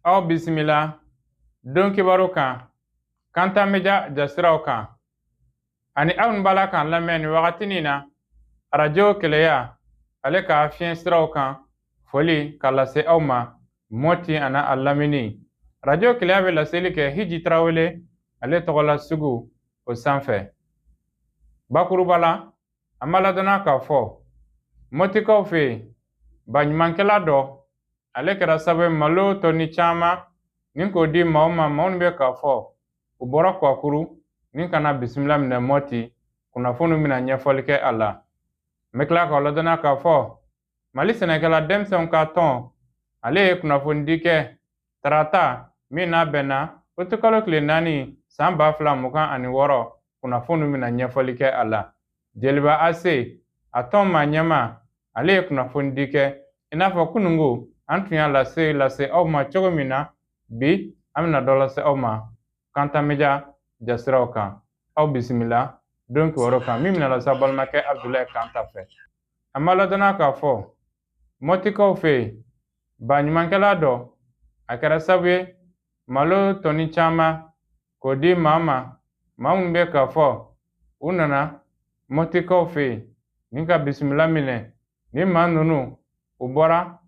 Aw bisimila don kibaru kan, Kanta Media jasiraw kan. Ani aw b'a la k'an lamɛn nin wagatinin na Arajo Keleya ale ka fiɲɛ siraw kan. Foli ka lase aw ma Mɔti ani a lamini. Arajo Keleya bɛ laseli kɛ Hiji Tarawele ale tɔgɔla sugu o sanfɛ. Bakuruba la, an b'a ladɔnna k'a fɔ Mɔtikaw fɛ yen, baɲumankɛla dɔ ale kɛra sababu ye malo tɔni caman ni k'o di maaw ma, maaw minnu bɛ k'a fɔ u bɔra Kwakuru ni ka na bisimila minɛ Mɔti. Kunnafoniw bɛna ɲɛfɔli kɛ a la. N bɛ tila k'aw ladɔnna k'a fɔ Mali sɛnɛkɛla denmisɛnw ka tɔn ale ye kunnafonidi kɛ tarata min n'a bɛnna utikalo tile 4 san 2026. Kunnafoniw bɛna ɲɛfɔli kɛ a la. Jeliba Ase, a tɔn maa ɲɛmaa, ale ye kunnafonidi kɛ. I n'a fɔ kununko an tun y'a lase aw ma cogo min na, bi an bɛna dɔ lase aw ma Kanta Media jasiraw kan. Aw bisimila don kibaru kan min bɛna lase aw balimakɛ Abudulayi Kanta fɛ. An b'a ladɔnna k'a fɔ Mɔtikaw fɛ yen, baɲumankɛla dɔ a kɛra sababu ye malo tɔni caman k'o di maa ma, maa minnu bɛ k'a fɔ u nana Mɔtikaw fɛ yen ni ka bisimila minɛ. Ni maa ninnu u bɔra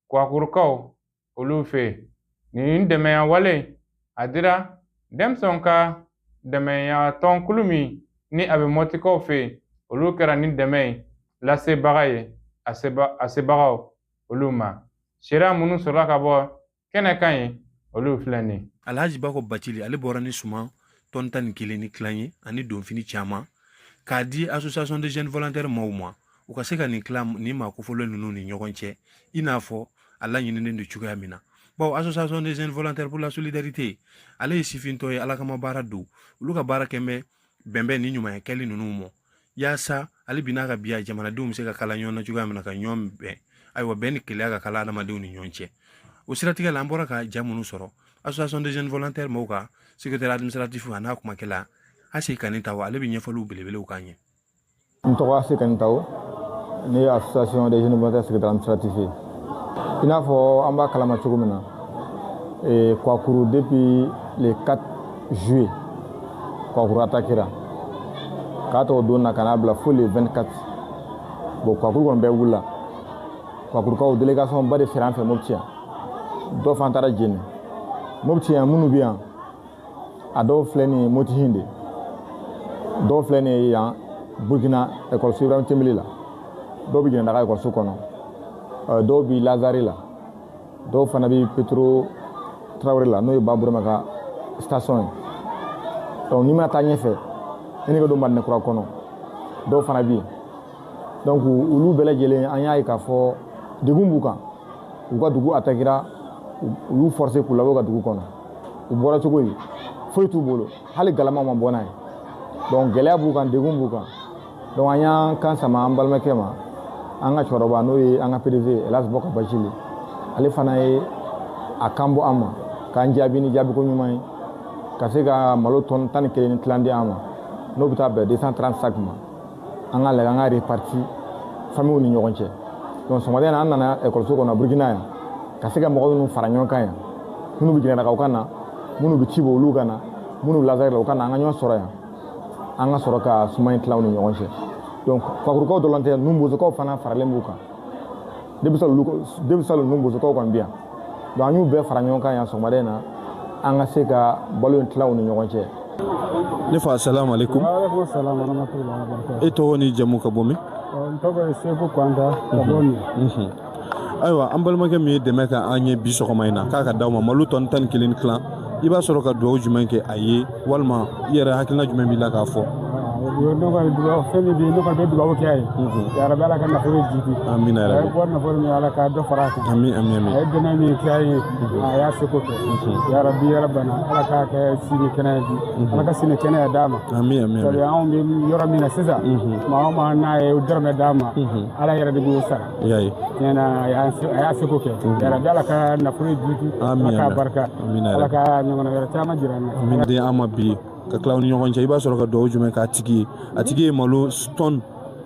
Kwakurukaw olu fɛ yen. Nin dɛmɛya wale a dira denmisɛnw ka dɛmɛya tɔnkulu min ni a bɛ Mɔtikaw fɛ yen, olu kɛra ni dɛmɛ in lasebaga ye a sebagaw olu ma. Seereya minnu sɔrɔla ka bɔ kɛnɛ kan ye, olu filɛ nin ye. Alhaji Bako Bacili ale bɔra ni suman tɔni 11 ni tilan ye ani donfini caman k'a di Association des jeunes volontaires maaw ma, u ka se ka nin tilan nin maa kofɔlen ninnu ni ɲɔgɔn cɛ, i n'a fɔ a laɲininen don cogoya min na. Bawo Association des jeunes volontaires pour la solidarité ale ye sifintɔ ye, Ala kama baara don. Olu ka baara kɛ bɛ bɛnbɛn ni ɲumanya kɛli ninnu ma, yaasa hali bi n'a ka biya jamanadenw bɛ se ka kala ɲɔgɔn na cogoya min na, ka ɲɔgɔn bɛn, ayiwa, bɛn ni kelenya ka kala adamadenw ni ɲɔgɔn cɛ. O siratigɛ la, an bɔra ka ja minnu sɔrɔ, Association des jeunes volontaires maaw ka secrétaire administratif a n'a kumakɛla Ase Kanitaw, ale bɛ ɲɛfɔliw belebelew k'an ye. N tɔgɔ Ase Kanitaw, ne ye Association des jeunes volontaires secrétaire administratif ye. I n'a fɔ an b'a kalama cogo min na, Kwakuru, depuis le 4 juillet Kwakuru attaquera, k'a tɔgɔ don na ka n'a bila fo le 24. Bon, Kwakuru kɔni bɛɛ wulila. Kwakurukaw délégation ba de sera an fɛ Mopti yan, dɔ fana taara Jeni. Mopti yan, minnu bɛ yan, a dɔw filɛ nin ye Motihin de, dɔw filɛ nin ye yan Burkina ekɔliso Ibrahim Tembeli la, dɔw bɛ Jɛnɛdaga ekɔliso kɔnɔ, dɔw bɛ Lazare la, dɔw fana bɛ Petro Tarawele la, n'o ye Baburama ka station ye. Donc n'i ma taa ɲɛfɛ, i ni ka don Madinɛkura kɔnɔ, dɔw fana bɛ yen. Donc olu bɛɛ lajɛlen, an y'a ye k'a fɔ degun b'u kan. U ka dugu attaquera, u y'u forcer k'u labɔ ka dugu kɔnɔ. U bɔra cogo di? Foyi t'u bolo, hali galama ma bɔ n'a ye. Donc gɛlɛya b'u kan, degun b'u kan. Donc an y'an kan sama an balimakɛ ma, an ka cɛkɔrɔba, n'o ye an ka PDG Elhadj Bɔka Bacili. Ale fana ye a kan bɔ an ma k'an jaabi ni jaabiko ɲuman ye, ka se ka malo tɔni 11 ni tilan di an ma, n'o bɛ taa bɛn 230 sacs ma. An ka lajɛ an ka réparti famille ni ɲɔgɔn cɛ. Donc sɔgɔmada in na, an nana ekɔliso kɔnɔ Burukina yan, ka se ka mɔgɔ ninnu fara ɲɔgɔn kan yan, minnu bɛ Jɛnɛdagaw ka na, minnu bɛ Cibo olu ka na, minnu bɛ Lazare la u ka na, an ka ɲɔgɔn sɔrɔ yan, an ka sɔrɔ ka suman in tila u ni ɲɔgɔn cɛ. Donc Kwakurukaw dɔrɔn tɛ, Nunbozokaw fana faralen b'u kan. Depuis salon Nunbozokaw kɔni bɛ yan. Donc an y'u bɛɛ fara ɲɔgɔn kan yan sɔgɔmada in na, an ka se ka balo in tila u ni ɲɔgɔn cɛ. Ne fa, asalamu alaikum. E tɔgɔ ni jamu, ka bɔ min? N tɔgɔ ye Seku Kwanta, ka bɔ min. Ayiwa, an balimakɛ min ye dɛmɛ kɛ an ye bi sɔgɔma in na k'a ka d'aw ma malo tɔni 11 tilan, i b'a sɔrɔ ka dugawu jumɛn kɛ a ye, walima i yɛrɛ hakilina jumɛn b'i la k'a fɔ? Ne kɔni, dugawu fɛn min bɛ yen, ne kɔni bɛ dugawu kɛ a ye. Yarabi, Ala ka nafolo jidi. Amina. A ye bɔ nafolo min, Ala ka dɔ fara a kan. Ami, ami, ami. A ye dɛmɛ min kɛ a ye, a y'a seko kɛ. Yarabi, yarabana, Ala k'a kɛ sini kɛnɛya di, Ala ka sini kɛnɛya d'a ma. Ami, ami. Sabu anw bɛ yɔrɔ min na sisan, maa o maa n'a ye dɔrɔmɛ d'a ma, Ala yɛrɛ de b'o sara. Y'a ye. Tiɲɛ na, a y'a seko kɛ. Yarabi, Ala ka nafolo jidi, Ala k'a barika, Ala ka ɲɔgɔnna wɛrɛ caman jira an na. Ami. Den an ma bi ka tila ni ɲɔgɔn cɛ, i b'a sɔrɔ ka dugawu jumɛn k'a tigi ye? A tigi ye malo tɔn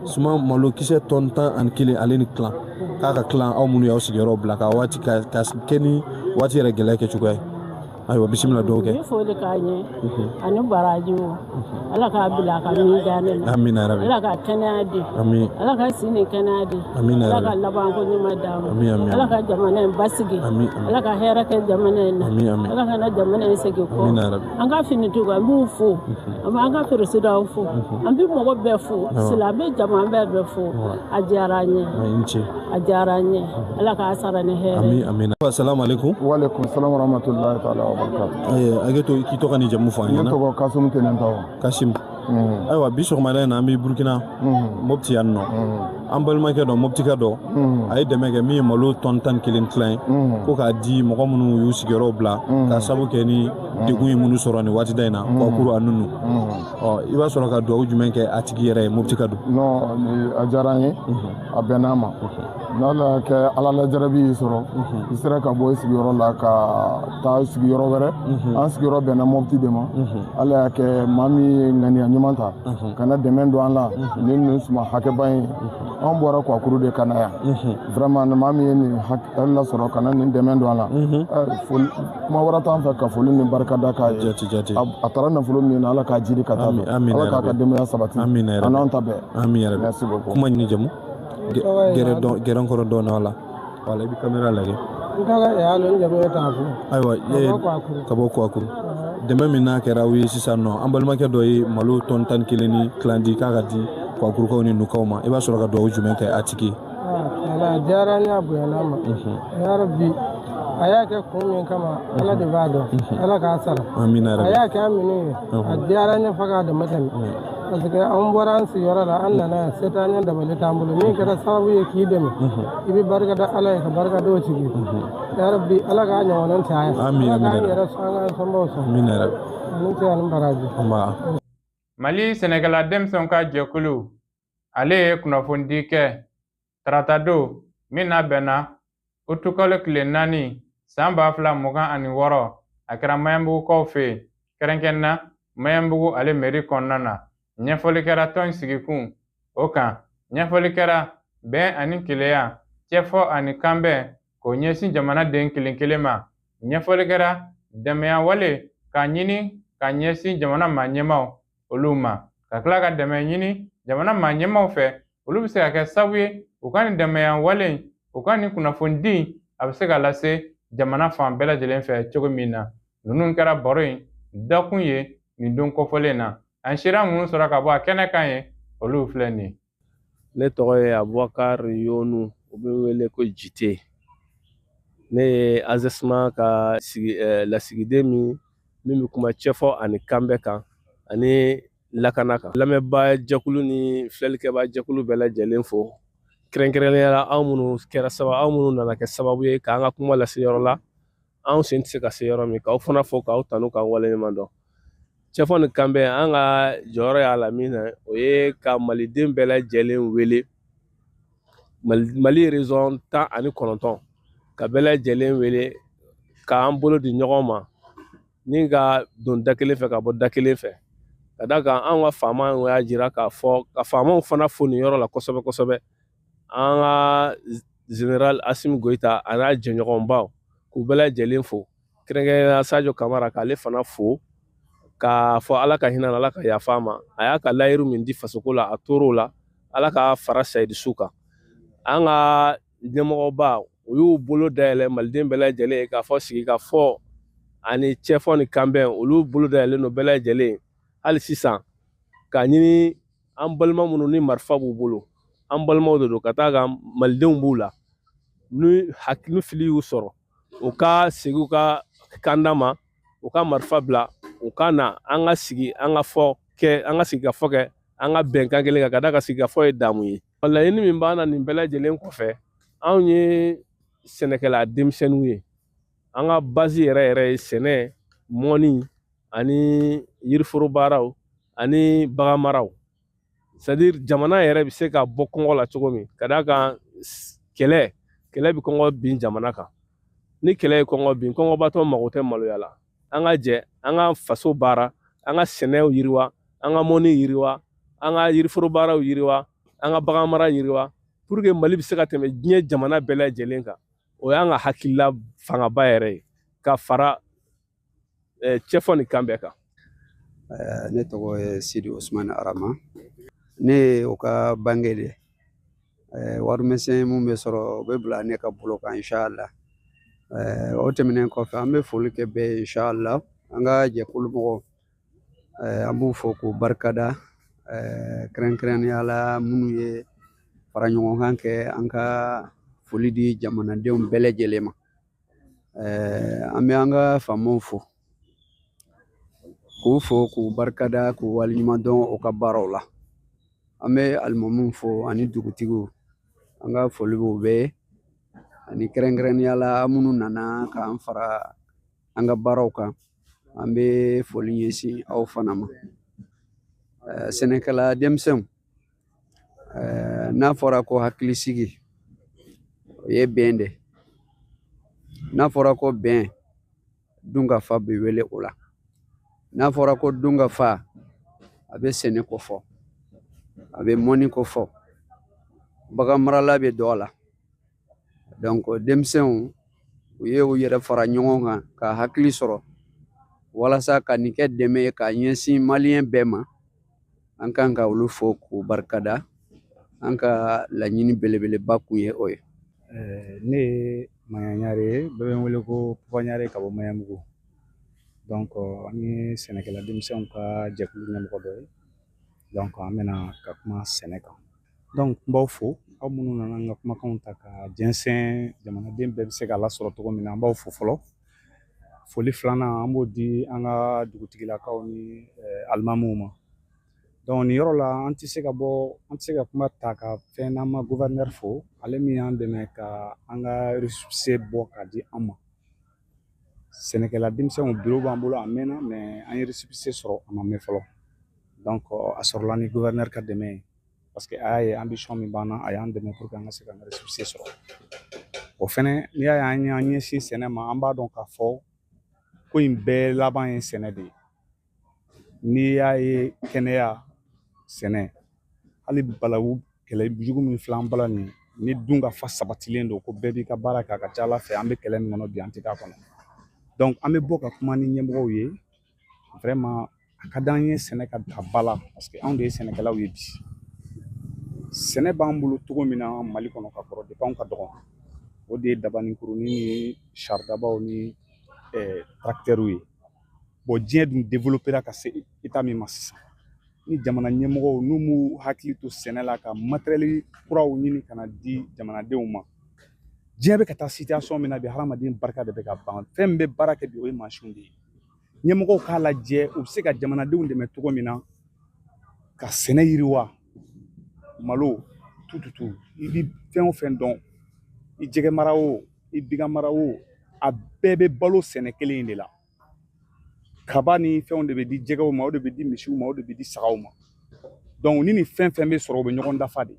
suman, malo kisɛ tɔni 11 ale ni tilan k'a ka tilan aw minnu y'aw sigiyɔrɔ bila ka waati ka kɛ ni Waati yɛrɛ gɛlɛya kɛ cogoya ye. Ayiwa, bisimila, dɔw kɛ. N bɛ foli k'a ɲɛ ani barajiw. Ala k'a bila a ka mizani na. Amina yarabi. Ala ka kɛnɛya di. Amin. Ala ka si ni kɛnɛya di. Amina Ala yarabi. ka labanko ɲuman d'a ma. Amin, amin. Ala ka jamana in basigi. Amin, amin. Ala ka hɛrɛ kɛ jamana in na. Amin, amin. Ala ka na jamana in segin kɔ. Amina yarabi. An ka finitigiw, an b'u fo, an b'an ka peresidanw fo, an bɛ mɔgɔ bɛɛ fo, silamɛ jama bɛɛ fo. A diyara an ye. I ni ce. A diyara an ye, Ala k'a sara ni hɛrɛ ye. Amin, amin. Assalamu alaikum. Waaleykum salam warahmatullahi taala wabarakatuh. Hakɛ to, k'i tɔgɔ ni jamu fɔ an Ne ɲɛna. tɔgɔ Kasum Tenentaw. Kasim. Ayiwa, bi sɔgɔmada in na, an bɛ Burukina, Mopti yan nɔ. An balimakɛ dɔ, Moptika dɔ, a ye dɛmɛ kɛ min ye malo tɔni 11 tilan ye ko k'a di mɔgɔ minnu y'u sigiyɔrɔw bila k'a sabu kɛ ni degun ye minnu sɔrɔ nin waatida in na, Kɔkuru a nunu. Ɔ, i b'a sɔrɔ ka dugawu jumɛn kɛ a tigi yɛrɛ ye, Moptika don? Non, a diyara n ye, a bɛn'a ma. N'Ala y'a kɛ Ala lajarabi y'i sɔrɔ, i sera ka bɔ i sigiyɔrɔ la ka taa sigiyɔrɔ wɛrɛ. An sigiyɔrɔ bɛnna Mopti de ma. Ala y'a kɛ maa min ye ŋaniya ɲuman ta ka na dɛmɛ don an la ni nin suma hakɛba in ye. An bɔra Kɔkuru de ka na yan. Vraiment, maa min ye nin hakɛ lasɔrɔ ka na nin dɛmɛ don an la, foli kuma wɛrɛ t'an fɛ ka foli ni barika da k'a ye. Jati jati. A taara nafolo min na, Ala k'a jiri ka taa fɛ. Amin. Ala k'a ka denbaya sabati. Amina An yarabi. n'an ta bɛɛ. Amin yarabi. Merci beaucoup. Kuma ni jamu. Gɛrɛ dɔn, gɛrɛ kɔrɔ dɔɔnin. Wala wala, i bɛ kamera lajɛ. N tɔgɔ ye Alo, n jamu ye Taafo. Ayiwa. Ka bɔ Kwakuru. Ka bɔ Kuwakuru. Dɛmɛ min n'a kɛra aw ye sisan nɔ, an balimakɛ dɔ ye malo tɔni 11 ni tilan di k'a ka di Kuwakurukaw ni Nukaw ma, i b'a sɔrɔ ka dugawu jumɛn kɛ a tigi ye? Ala a diyara n ye, a bonyana n ma. Yarabi, a y'a kɛ kun min kama, Ala de b'a dɔn. Ala k'a sara. Amina A yarabi. y'a kɛ an minnu ye, a diyara n ye fo k'a dama tɛmɛ, parce que an bɔra an sigiyɔrɔ la, an nana yan, se t'an ye, dabali t'an bolo. Min kɛra sababu ye k'i dɛmɛ, i bɛ barika da Ala ye ka barika da o tigi ye. Yarabi, Ala k'a ɲɔgɔnna caya. Amin, Ala amin k'an yarabi. yɛrɛ sɔn, an k'an somɔgɔw sɔn. Amina yarabi. Ani ce ani baraji. Nba. Mali sɛnɛkɛla denmisɛnw ka jɛkulu, ale ye kunnafonidi kɛ taratadon min na bɛnna utukalo tile 4 san 2026. A kɛra Maɲanbugukaw fɛ yen, kɛrɛnkɛrɛnna Maɲanbugu ale mairie kɔnɔna na. Ɲɛfɔli kɛra tɔn sigikun o kan, ɲɛfɔli kɛra bɛn ani kelenya, cɛfɔ ani kanbɛn k'o ɲɛsin jamanaden kelen kelen ma. Ɲɛfɔli kɛra dɛmɛya wale k'a ɲini ka ɲɛsin jamana maa ɲɛmaaw olu ma, ka tila ka dɛmɛ ɲini jamana maa ɲɛmaaw fɛ, olu bɛ se ka kɛ sababu ye u ka nin dɛmɛya wale in, u ka nin kunnafonidi, a bɛ se ka lase jamana fan bɛɛ lajɛlen fɛ cogo min na. Ninnu kɛra baro in dakun ye nin don kɔfɔlen na. An sera minnu sɔrɔ ka bɔ a kɛnɛ kan ye, olu filɛ nin ye. Ne tɔgɔ ye Abubakar Yonu, u bɛ wele ko Jite. Ne ye ASESMA ka sigi, lasigiden min bɛ kuma cɛfɔ ani kanbɛ kan ani lakana kan. Lamɛnbaa jɛkulu ni filɛlikɛbaa jɛkulu bɛɛ lajɛlen fo, kɛrɛnkɛrɛnnenya la aw minnu kɛra sababu, aw minnu nana kɛ sababu ye k'an ka kuma lase yɔrɔ la anw sen tɛ se ka se yɔrɔ min, k'aw fana fo, k'aw tanu, k'aw waleɲuman dɔn. Cɛfɔ ni kanbɛn, an ka jɔyɔrɔ y'a la min na, o ye ka maliden bɛɛ lajɛlen wele, Mali région 19, ka bɛɛ lajɛlen wele k'an bolo di ɲɔgɔn ma ni ka don da kelen fɛ ka bɔ da kelen fɛ, ka da kan anw ka faamaw y'a jira k'a fɔ, ka faamaw fana fo nin yɔrɔ la kosɛbɛ kosɛbɛ, an ka général Assimi Goïta a n'a jɛɲɔgɔnbaw, k'u bɛɛ lajɛlen fo, kɛrɛnkɛrɛnnenya Sadio Kamara, k'ale fana fo k'a fɔ Ala ka hinɛ, Ala ka yafa a ma. A y'a ka layiru min di fasoko la, a tor'o la. Ala ka fara sayidisu kan. An ka ɲɛmɔgɔba, u y'u bolo dayɛlɛ maliden bɛɛ lajɛlen ye k'a fɔ sigi ka fɔ ani cɛfɔ ni kanbɛn, olu bolo dayɛlɛlen don bɛɛ lajɛlen hali sisan, k'a ɲini an balima minnu ni marifa b'u bolo, an balimaw de don, ka taa kan malidenw b'u la, ni hakili fili y'u sɔrɔ, u ka segin u ka kanda ma, u ka marifa bila, u ka na an ka sigi, an ka fɔ kɛ, an ka sigi ka fɔ kɛ, an ka bɛnkan kelen kan, ka da ka sigi ka fɔ ye damu ye. Laɲini min b'an na nin bɛɛ lajɛlen kɔfɛ, anw ye sɛnɛkɛla denmisɛnninw ye. An ka base yɛrɛ yɛrɛ ye sɛnɛ, mɔni ani yiriforo baaraw ani bagan maraw, c'est à dire jamana yɛrɛ bɛ se ka bɔ kɔngɔ la cogo min, ka d'a kan kɛlɛ bɛ kɔngɔ bin jamana kan. Ni kɛlɛ ye kɔngɔ bin, kɔngɔbatɔ mago tɛ maloya la. An ka jɛ an ka faso baara, an ka sɛnɛw yiriwa, an ka mɔni yiriwa, an ka yiriforo baaraw yiriwa, an ka bagan mara yiriwa, pour que Mali bɛ se ka tɛmɛ diɲɛ jamana bɛɛ lajɛlen kan. O y'an ka hakilila fangaba yɛrɛ ye. Ka fara cɛfɔ ni kan bɛɛ kan. Ne tɔgɔ ye Sidi Usmani Arama. Ne ye o ka bange de ye. Warimisɛn mun bɛ sɔrɔ, o bɛ bila ne ka bolo kan, inshallah. O tɛmɛnen kɔfɛ, an bɛ foli kɛ bɛɛ ye, inshallah. An ka jɛkulu mɔgɔw, an b'u fo k'u barikada, kɛrɛnkɛrɛnnenya la minnu ye fara ɲɔgɔn kan kɛ an ka foli di jamanadenw bɛɛ lajɛlen ma. An bɛ an ka faamaw fo, k'u fo k'u barikada, k'u waleɲuman dɔn u ka baaraw la. An bɛ alimamuw fo ani dugutigiw, an ka foli b'u bɛɛ ye, ani kɛrɛnkɛrɛnnenya la minnu nana k'an fara an ka baaraw kan, an bɛ foli ɲɛsin aw fana ma. Sɛnɛkɛla denmisɛnw, n'a fɔra ko hakilisigi, o ye bɛn de. N'a fɔra ko bɛn, dunkafa bɛ wele o la. N'a fɔra ko dunkafa, a bɛ sɛnɛ ko fɔ, a bɛ mɔni ko fɔ, bagan marala bɛ don a la. Donc denmisɛnw, u ye u yɛrɛ fara ɲɔgɔn kan ka hakili sɔrɔ walasa ka nin kɛ dɛmɛ ye k'a ɲɛsin maliyɛn bɛɛ ma. An kan ka olu fo k'u barikada. An ka laɲini belebeleba kun ye o ye. Ne ye Maɲa Ɲare ye, bɛɛ bɛ n wele ko Papa Ɲare ka bɔ Maɲanbugu. Donc an ye sɛnɛkɛla denmisɛnw ka jɛkulu ɲɛmɔgɔ dɔ ye. Donc an bɛna ka kuma sɛnɛ kan. Donc n b'aw fo, aw minnu nana an ka kumakanw ta ka jɛnsɛn, jamanaden bɛɛ bɛ se k'a lasɔrɔ cogo min na, an b'aw fo fɔlɔ. Foli filanan, an b'o di an ka dugutigilakaw ni alimamuw ma. Donc nin yɔrɔ la, an tɛ se ka bɔ, an tɛ se ka kuma ta ka fɛn n'an ma gouverneur fo, ale min y'an dɛmɛ ka an ka récépissé bɔ k'a di an ma. Sɛnɛkɛla denmisɛnw bureau b'an bolo a mɛnna, mais an ye récépissé sɔrɔ a ma mɛn fɔlɔ. Donc a sɔrɔla ni gouverneur ka dɛmɛ ye, parce que a y'a ye ambition min b'an na, a y'an dɛmɛ pour que an ka se k'an ka récépissé sɔrɔ. O fɛnɛ, n'i y'a ye an y'an ɲɛsin sɛnɛ ma, an b'a dɔn k'a fɔ ko in bɛɛ laban ye sɛnɛ de ye. N'i y'a ye kɛnɛya, sɛnɛ, hali balawu kɛlɛ jugu min filɛ an bala nin, ni dun ka fa sabatilen don ko bɛɛ b'i ka baara kɛ, a ka ca Ala fɛ an bɛ kɛlɛ min kɔnɔ bi, an tɛ k'a kɔnɔ. Donc an bɛ bɔ ka kuma ni ɲɛmɔgɔw ye, vraiment a ka d'an ye sɛnɛ ka ta ba la, parce que anw de ye sɛnɛkɛlaw ye bi. Sɛnɛ b'an bolo cogo min na Mali kɔnɔ ka kɔrɔ, depuis anw ka dɔgɔ, o de ye dabanikurunin ni saridabaw ni tracteurs ye. Bon, diɲɛ dun développera ka se état min ma sisan, ni jamana ɲɛmɔgɔw n'u m'u hakili to sɛnɛ la ka matériel kuraw ɲini ka na di jamanadenw ma, diɲɛ bɛ ka taa situation min na bi, hadamaden barika de bɛ ka ban. Fɛn min bɛ baara kɛ bi, o ye mansinw de ye. Ɲɛmɔgɔw k'a lajɛ u bɛ se ka jamanadenw dɛmɛ cogo min na ka sɛnɛ yiriwa. Malo tututu, i bi fɛn o fɛn dɔn, i jɛgɛ mara o, i bigan mara o, a bɛɛ bɛ balo sɛnɛ kelen in de la. Kaba ni fɛnw de bɛ di jɛgɛw ma, o de bɛ di misiw ma, o de bɛ di sagaw ma. Donc ni nin fɛn fɛn bɛ sɔrɔ, u bɛ ɲɔgɔn dafa de,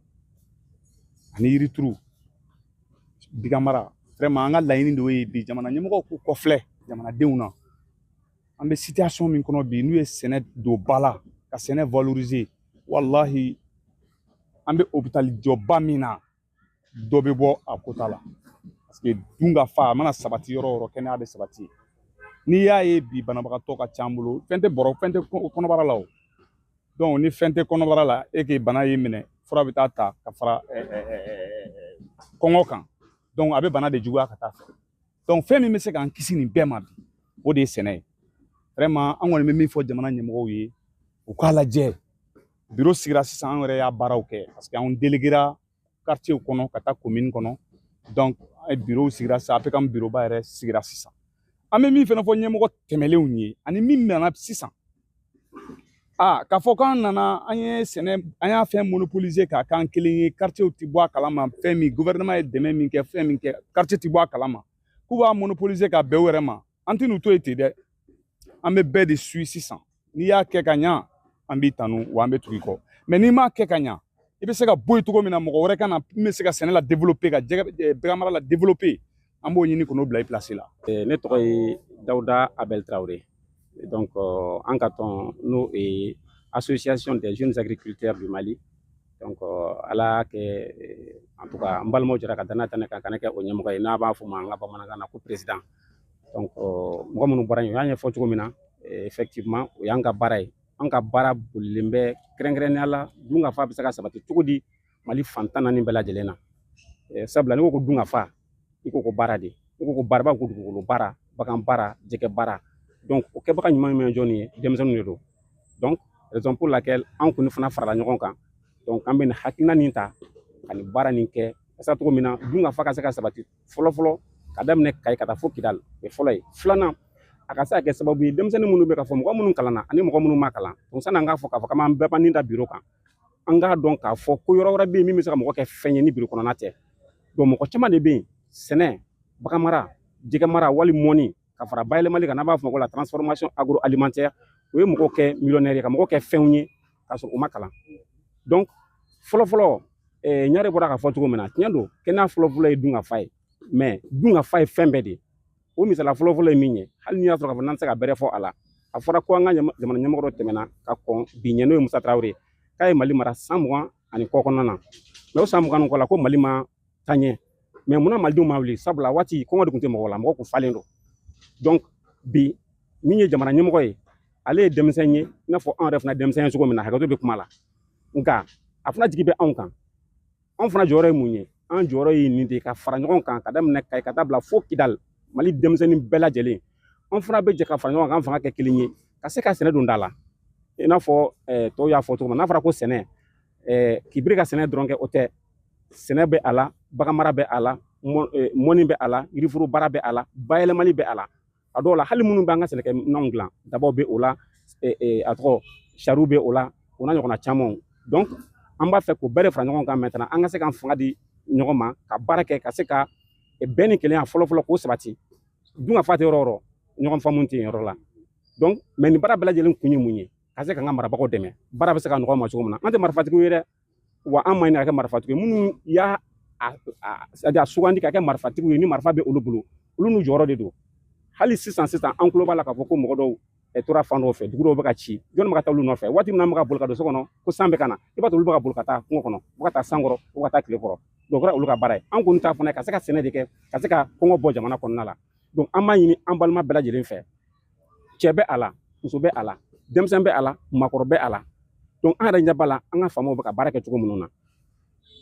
ani yirituru, bigan mara. Vraiment an ka laɲini de ye bi, jamana ɲɛmɔgɔw k'u kɔfilɛ jamanadenw na. An bɛ situation min kɔnɔ bi, n'u ye sɛnɛ don ba la ka sɛnɛ valoriser, walahi an bɛ hôpital jɔba min na, dɔ bɛ bɔ a kota la, parce que dun ka fa a mana sabati yɔrɔ o yɔrɔ, kɛnɛya bɛ sabati. N'i y'a ye bi banabagatɔ ka ca an bolo, fɛn tɛ bɔrɔ, fɛn tɛ kɔnɔbara la o. Donc ni fɛn tɛ kɔnɔbara la, e k'i bana y'i minɛ, fura bɛ taa ta ka fara kɔngɔ kan. Donc a bɛ bana de juguya ka taa fɛ. Donc fɛn min bɛ se k'an kisi nin bɛɛ ma bi, o de ye sɛnɛ ye. Vraiment an kɔni bɛ min fɔ jamana ɲɛmɔgɔw ye, u k'a lajɛ. Bureau sigira sisan, an yɛrɛ y'a baaraw kɛ, parce que anw déléguera quartier kɔnɔ ka taa commune kɔnɔ. Donc bureau sigira sisan, APCAM bureau ba yɛrɛ sigira sisan. An bɛ min fana fɔ ɲɛmɔgɔ tɛmɛlenw ye ani min nana sisan, aa k'a fɔ k'an nana, an ye sɛnɛ, an y'a fɛn monopoliser k'a k'an kelen ye, quartier ti bɔ a kalama. Fɛn min gouvernement ye dɛmɛ min kɛ, fɛn min kɛ, quartier ti bɔ a kalama, k'u b'a monopoliser ka bɛn u yɛrɛ ma. An tɛ n'u to yen ten dɛ, an bɛ bɛɛ de suit sisan. N'i y'a kɛ ka ɲa, an b'i tanu wa an bɛ tugu i kɔ, mais n'i m'a kɛ ka ɲa, i bɛ se ka bɔ yen cogo min na, mɔgɔ wɛrɛ ka na min bɛ se ka sɛnɛ la développer, ka jɛgɛ bagan mara la développer, an b'o ɲini k'o bila i place la. Ne tɔgɔ ye Dawuda Abel Traoré. Donc an ka tɔn n'o ye Association des jeunes agriculteurs du Mali. Donc ala kɛ, en tout cas n balimaw jɛra ka danaya ta ne kan ka ne kɛ o ɲɛmɔgɔ ye, n'a b'a fɔ ma an ka bamanankan na ko président. Donc mɔgɔ minnu bɔra yen, u y'a ɲɛfɔ cogo min na, effectivement o y'an ka baara ye. An ka baara bolilen bɛ kɛrɛnkɛrɛnnenya la dunkafa bɛ se ka sabati cogo di Mali fan 14 bɛɛ lajɛlen na. Sabula n'i ko ko dunkafa, i ko ko baara de, i ko ko baara, b'a ko dugukolo baara, bagan baara, jɛgɛ baara. Donc o kɛbaga ɲuman ye jɔnni ye? Denmisɛnninw de don. Donc raison pour laquelle an kɔni fana farala ɲɔgɔn kan. Donc an bɛ nin hakilina nin ta ka nin baara nin kɛ walasa cogo min na dunkafa ka se ka sabati fɔlɔ fɔlɔ, ka daminɛ Kayi ka taa fo Kidali. O ye fɔlɔ ye. Filanan, a ka se ka kɛ sababu ye denmisɛnnin minnu bɛ ka fɔ, mɔgɔ minnu kalanna ani mɔgɔ minnu ma kalan. Donc sanni an k'a fɔ k'a fɔ k'an b'an bɛɛ b'an da biro kan, an k'a dɔn k'a fɔ ko yɔrɔ wɛrɛ bɛ yen min bɛ se ka mɔgɔ kɛ fɛn ye ni biro kɔnɔna tɛ. Donc mɔgɔ caman de bɛ yen, sɛnɛ, bagan mara, jɛgɛ mara, wali mɔni, ka fara bayɛlɛmali kan, n'an b'a fɔ o ma ko la transformation agroalimentaire, o ye mɔgɔw kɛ millionnaire ye, ka mɔgɔw kɛ fɛnw ye k'a sɔrɔ u ma kalan. Donc fɔlɔ fɔlɔ, Ɲare bɔra k'a fɔ cogo min na, tiɲɛ don, kɛnɛya fɔlɔ fɔlɔ ye dunkafa ye, mais dunkafa ye fɛn bɛɛ de ye. O misaliya fɔlɔ fɔlɔ ye min ye, hali n'i y'a sɔrɔ k'a fɔ n'an tɛ se ka bɛrɛ fɔ a la, a fɔra ko an ka jamana ɲɛmɔgɔ dɔ tɛmɛna ka kɔn bi ɲɛ, n'o ye Musa Tarawele ye, k'a ye Mali mara san 20 ani kɔ kɔnɔna na. Mais o san 20 ni kɔ la, ko Mali ma taa ɲɛ. Mais munna malidenw ma wuli? Sabula waati kɔngɔ de tun tɛ mɔgɔ la, mɔgɔ kun falen don. Donc bi min ye jamana ɲɛmɔgɔ ye, ale ye denmisɛn ye i n'a fɔ anw yɛrɛ fana denmisɛn ye cogo min na, hakɛto bɛ kuma la, nka a fana jigi bɛ anw kan. Anw fana jɔyɔrɔ ye mun ye? An jɔyɔrɔ ye nin de ye, ka fara ɲɔgɔn kan ka daminɛ Kayi ka taa bila fo Kidali, Mali denmisɛnnin bɛɛ lajɛlen, an fana bɛ jɛ ka fara ɲɔgɔn kan, k'an fanga kɛ kelen ye, ka se ka sɛnɛ don da la. I n'a fɔ tɔw y'a fɔ cogo min na, n'a fɔra ko sɛnɛ, k'i biri ka sɛnɛ dɔrɔn kɛ, o tɛ. Sɛnɛ bɛ a la, bagan mara bɛ a la, mɔni bɛ a la, yiriforo baara bɛ a la, bayɛlɛmali bɛ a la. A dɔw la, hali minnu b'an ka sɛnɛkɛminɛnw dilan, dabaw bɛ o la, a tɔgɔ sariw bɛ o la, o n'a ɲɔgɔnna camanw. Donc an b'a fɛ k'o bɛɛ de fara ɲɔgɔn kan maintenant, an ka se k'an fanga di ɲɔgɔn ma ka baara kɛ, ka se ka bɛn ni kelenya fɔlɔ fɔlɔ k'o sabati. Dunkafa tɛ yɔrɔ o yɔrɔ, ɲɔgɔn faamu tɛ yen yɔrɔ la. Donc mais nin baara bɛɛ lajɛlen kun ye mun ye? Ka se k'an ka marabagaw dɛmɛ, baara bɛ se ka nɔgɔya ma cogo min na. An tɛ marifatigiw ye dɛ, wa an ma ɲini ka kɛ marifatigi ye. Minnu y'a a sugandi ka kɛ marifatigiw ye, ni marifa bɛ olu bolo, olu n'u jɔyɔrɔ de don. Hali sisan sisan, an tulo b'a la k'a fɔ ko mɔgɔ dɔw tora fan dɔw fɛ, dugu dɔw bɛ ka ci, jɔnni bɛ ka taa olu nɔfɛ? Waati min na an bɛ ka boli ka don so kɔnɔ ko san bɛ ka na, i b'a sɔrɔ olu bɛ ka boli ka taa kungo kɔnɔ, u bɛ ka taa san kɔrɔ, u bɛ ka taa tile kɔrɔ. Donc o kɛra olu ka baara ye. An kɔni ta fana ye ka se ka sɛnɛ de kɛ, ka se ka kɔngɔ bɔ jamana kɔnɔna la. Donc an b'a ɲini an balima bɛɛ lajɛlen fɛ, cɛ bɛ a la, muso bɛ a la, denmisɛn bɛ a la, maakɔrɔ bɛ a la. Donc an yɛrɛ ɲɛ b'a la an ka faamaw bɛ ka baara kɛ cogo minnu na,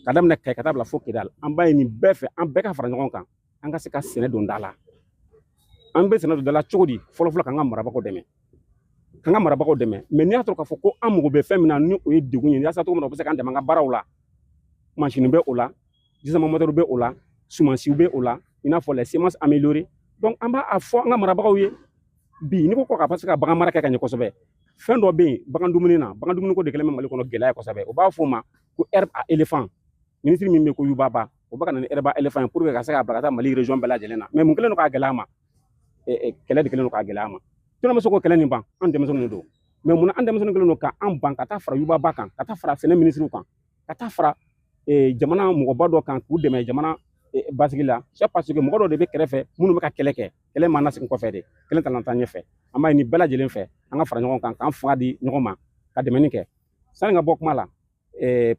ka daminɛ Kayi ka taa bila fo Kidali. An b'a ɲini bɛɛ fɛ, an bɛɛ ka fara ɲɔgɔn kan, an ka se ka sɛnɛ don da la. An bɛ sɛnɛ don da la cogo di? Fɔlɔ fɔlɔ, k'an ka marabagaw dɛmɛ, k'an ka marabagaw dɛmɛ. Mais n'i y'a sɔrɔ k'a fɔ ko an mago bɛ fɛn min na, ni o ye degun ye, yaasa cogo min na u bɛ se k'an dɛmɛ an ka baaraw la, mansini bɛ o la, jisama motɛriw bɛ o la, sumansiw bɛ o la, i n'a fɔ les semences améliorées. Donc an b'a fɔ an ka marabagaw ye bi, n'i ko ka se ka bagan mara kɛ ka ɲɛ kosɛbɛ, fɛn dɔ bɛ yen bagan dumuni na, bagan dumuni ko de kɛlen bɛ Mali kɔnɔ gɛlɛya ye kosɛbɛ. U b'a fɔ o ma ko herbe à éléphant. Minisiri min bɛ yen ko Yubaba, o bɛ ka na ni herbe à éléphant ye pour que ka se k'a bila ka taa Mali région bɛɛ lajɛlen na. Mais mun kɛlen don k'a gɛlɛya ma? Kɛlɛ de kɛlen don k'a gɛlɛya ma. Jɔn bɛ se k'o kɛlɛ nin ban? An denmisɛnninw de don. Mais munna an denmisɛnninw kɛlen don k'an ban ka taa fara Yubaba kan, ka taa fara sɛnɛ minisiriw kan, ka taa fara jamana mɔgɔba dɔ kan k'u dɛmɛ jamana basigi la? C'est parce que mɔgɔ dɔw de bɛ kɛrɛfɛ minnu bɛ ka kɛlɛ kɛ. Kɛlɛ ma na segin kɔfɛ de, kɛlɛ tana taa ɲɛfɛ. An b'a ɲini bɛɛ lajɛlen fɛ, an ka fara ɲɔgɔn kan, k'an fanga di ɲɔgɔn ma, ka dɛmɛni kɛ. Sani ka bɔ kuma la,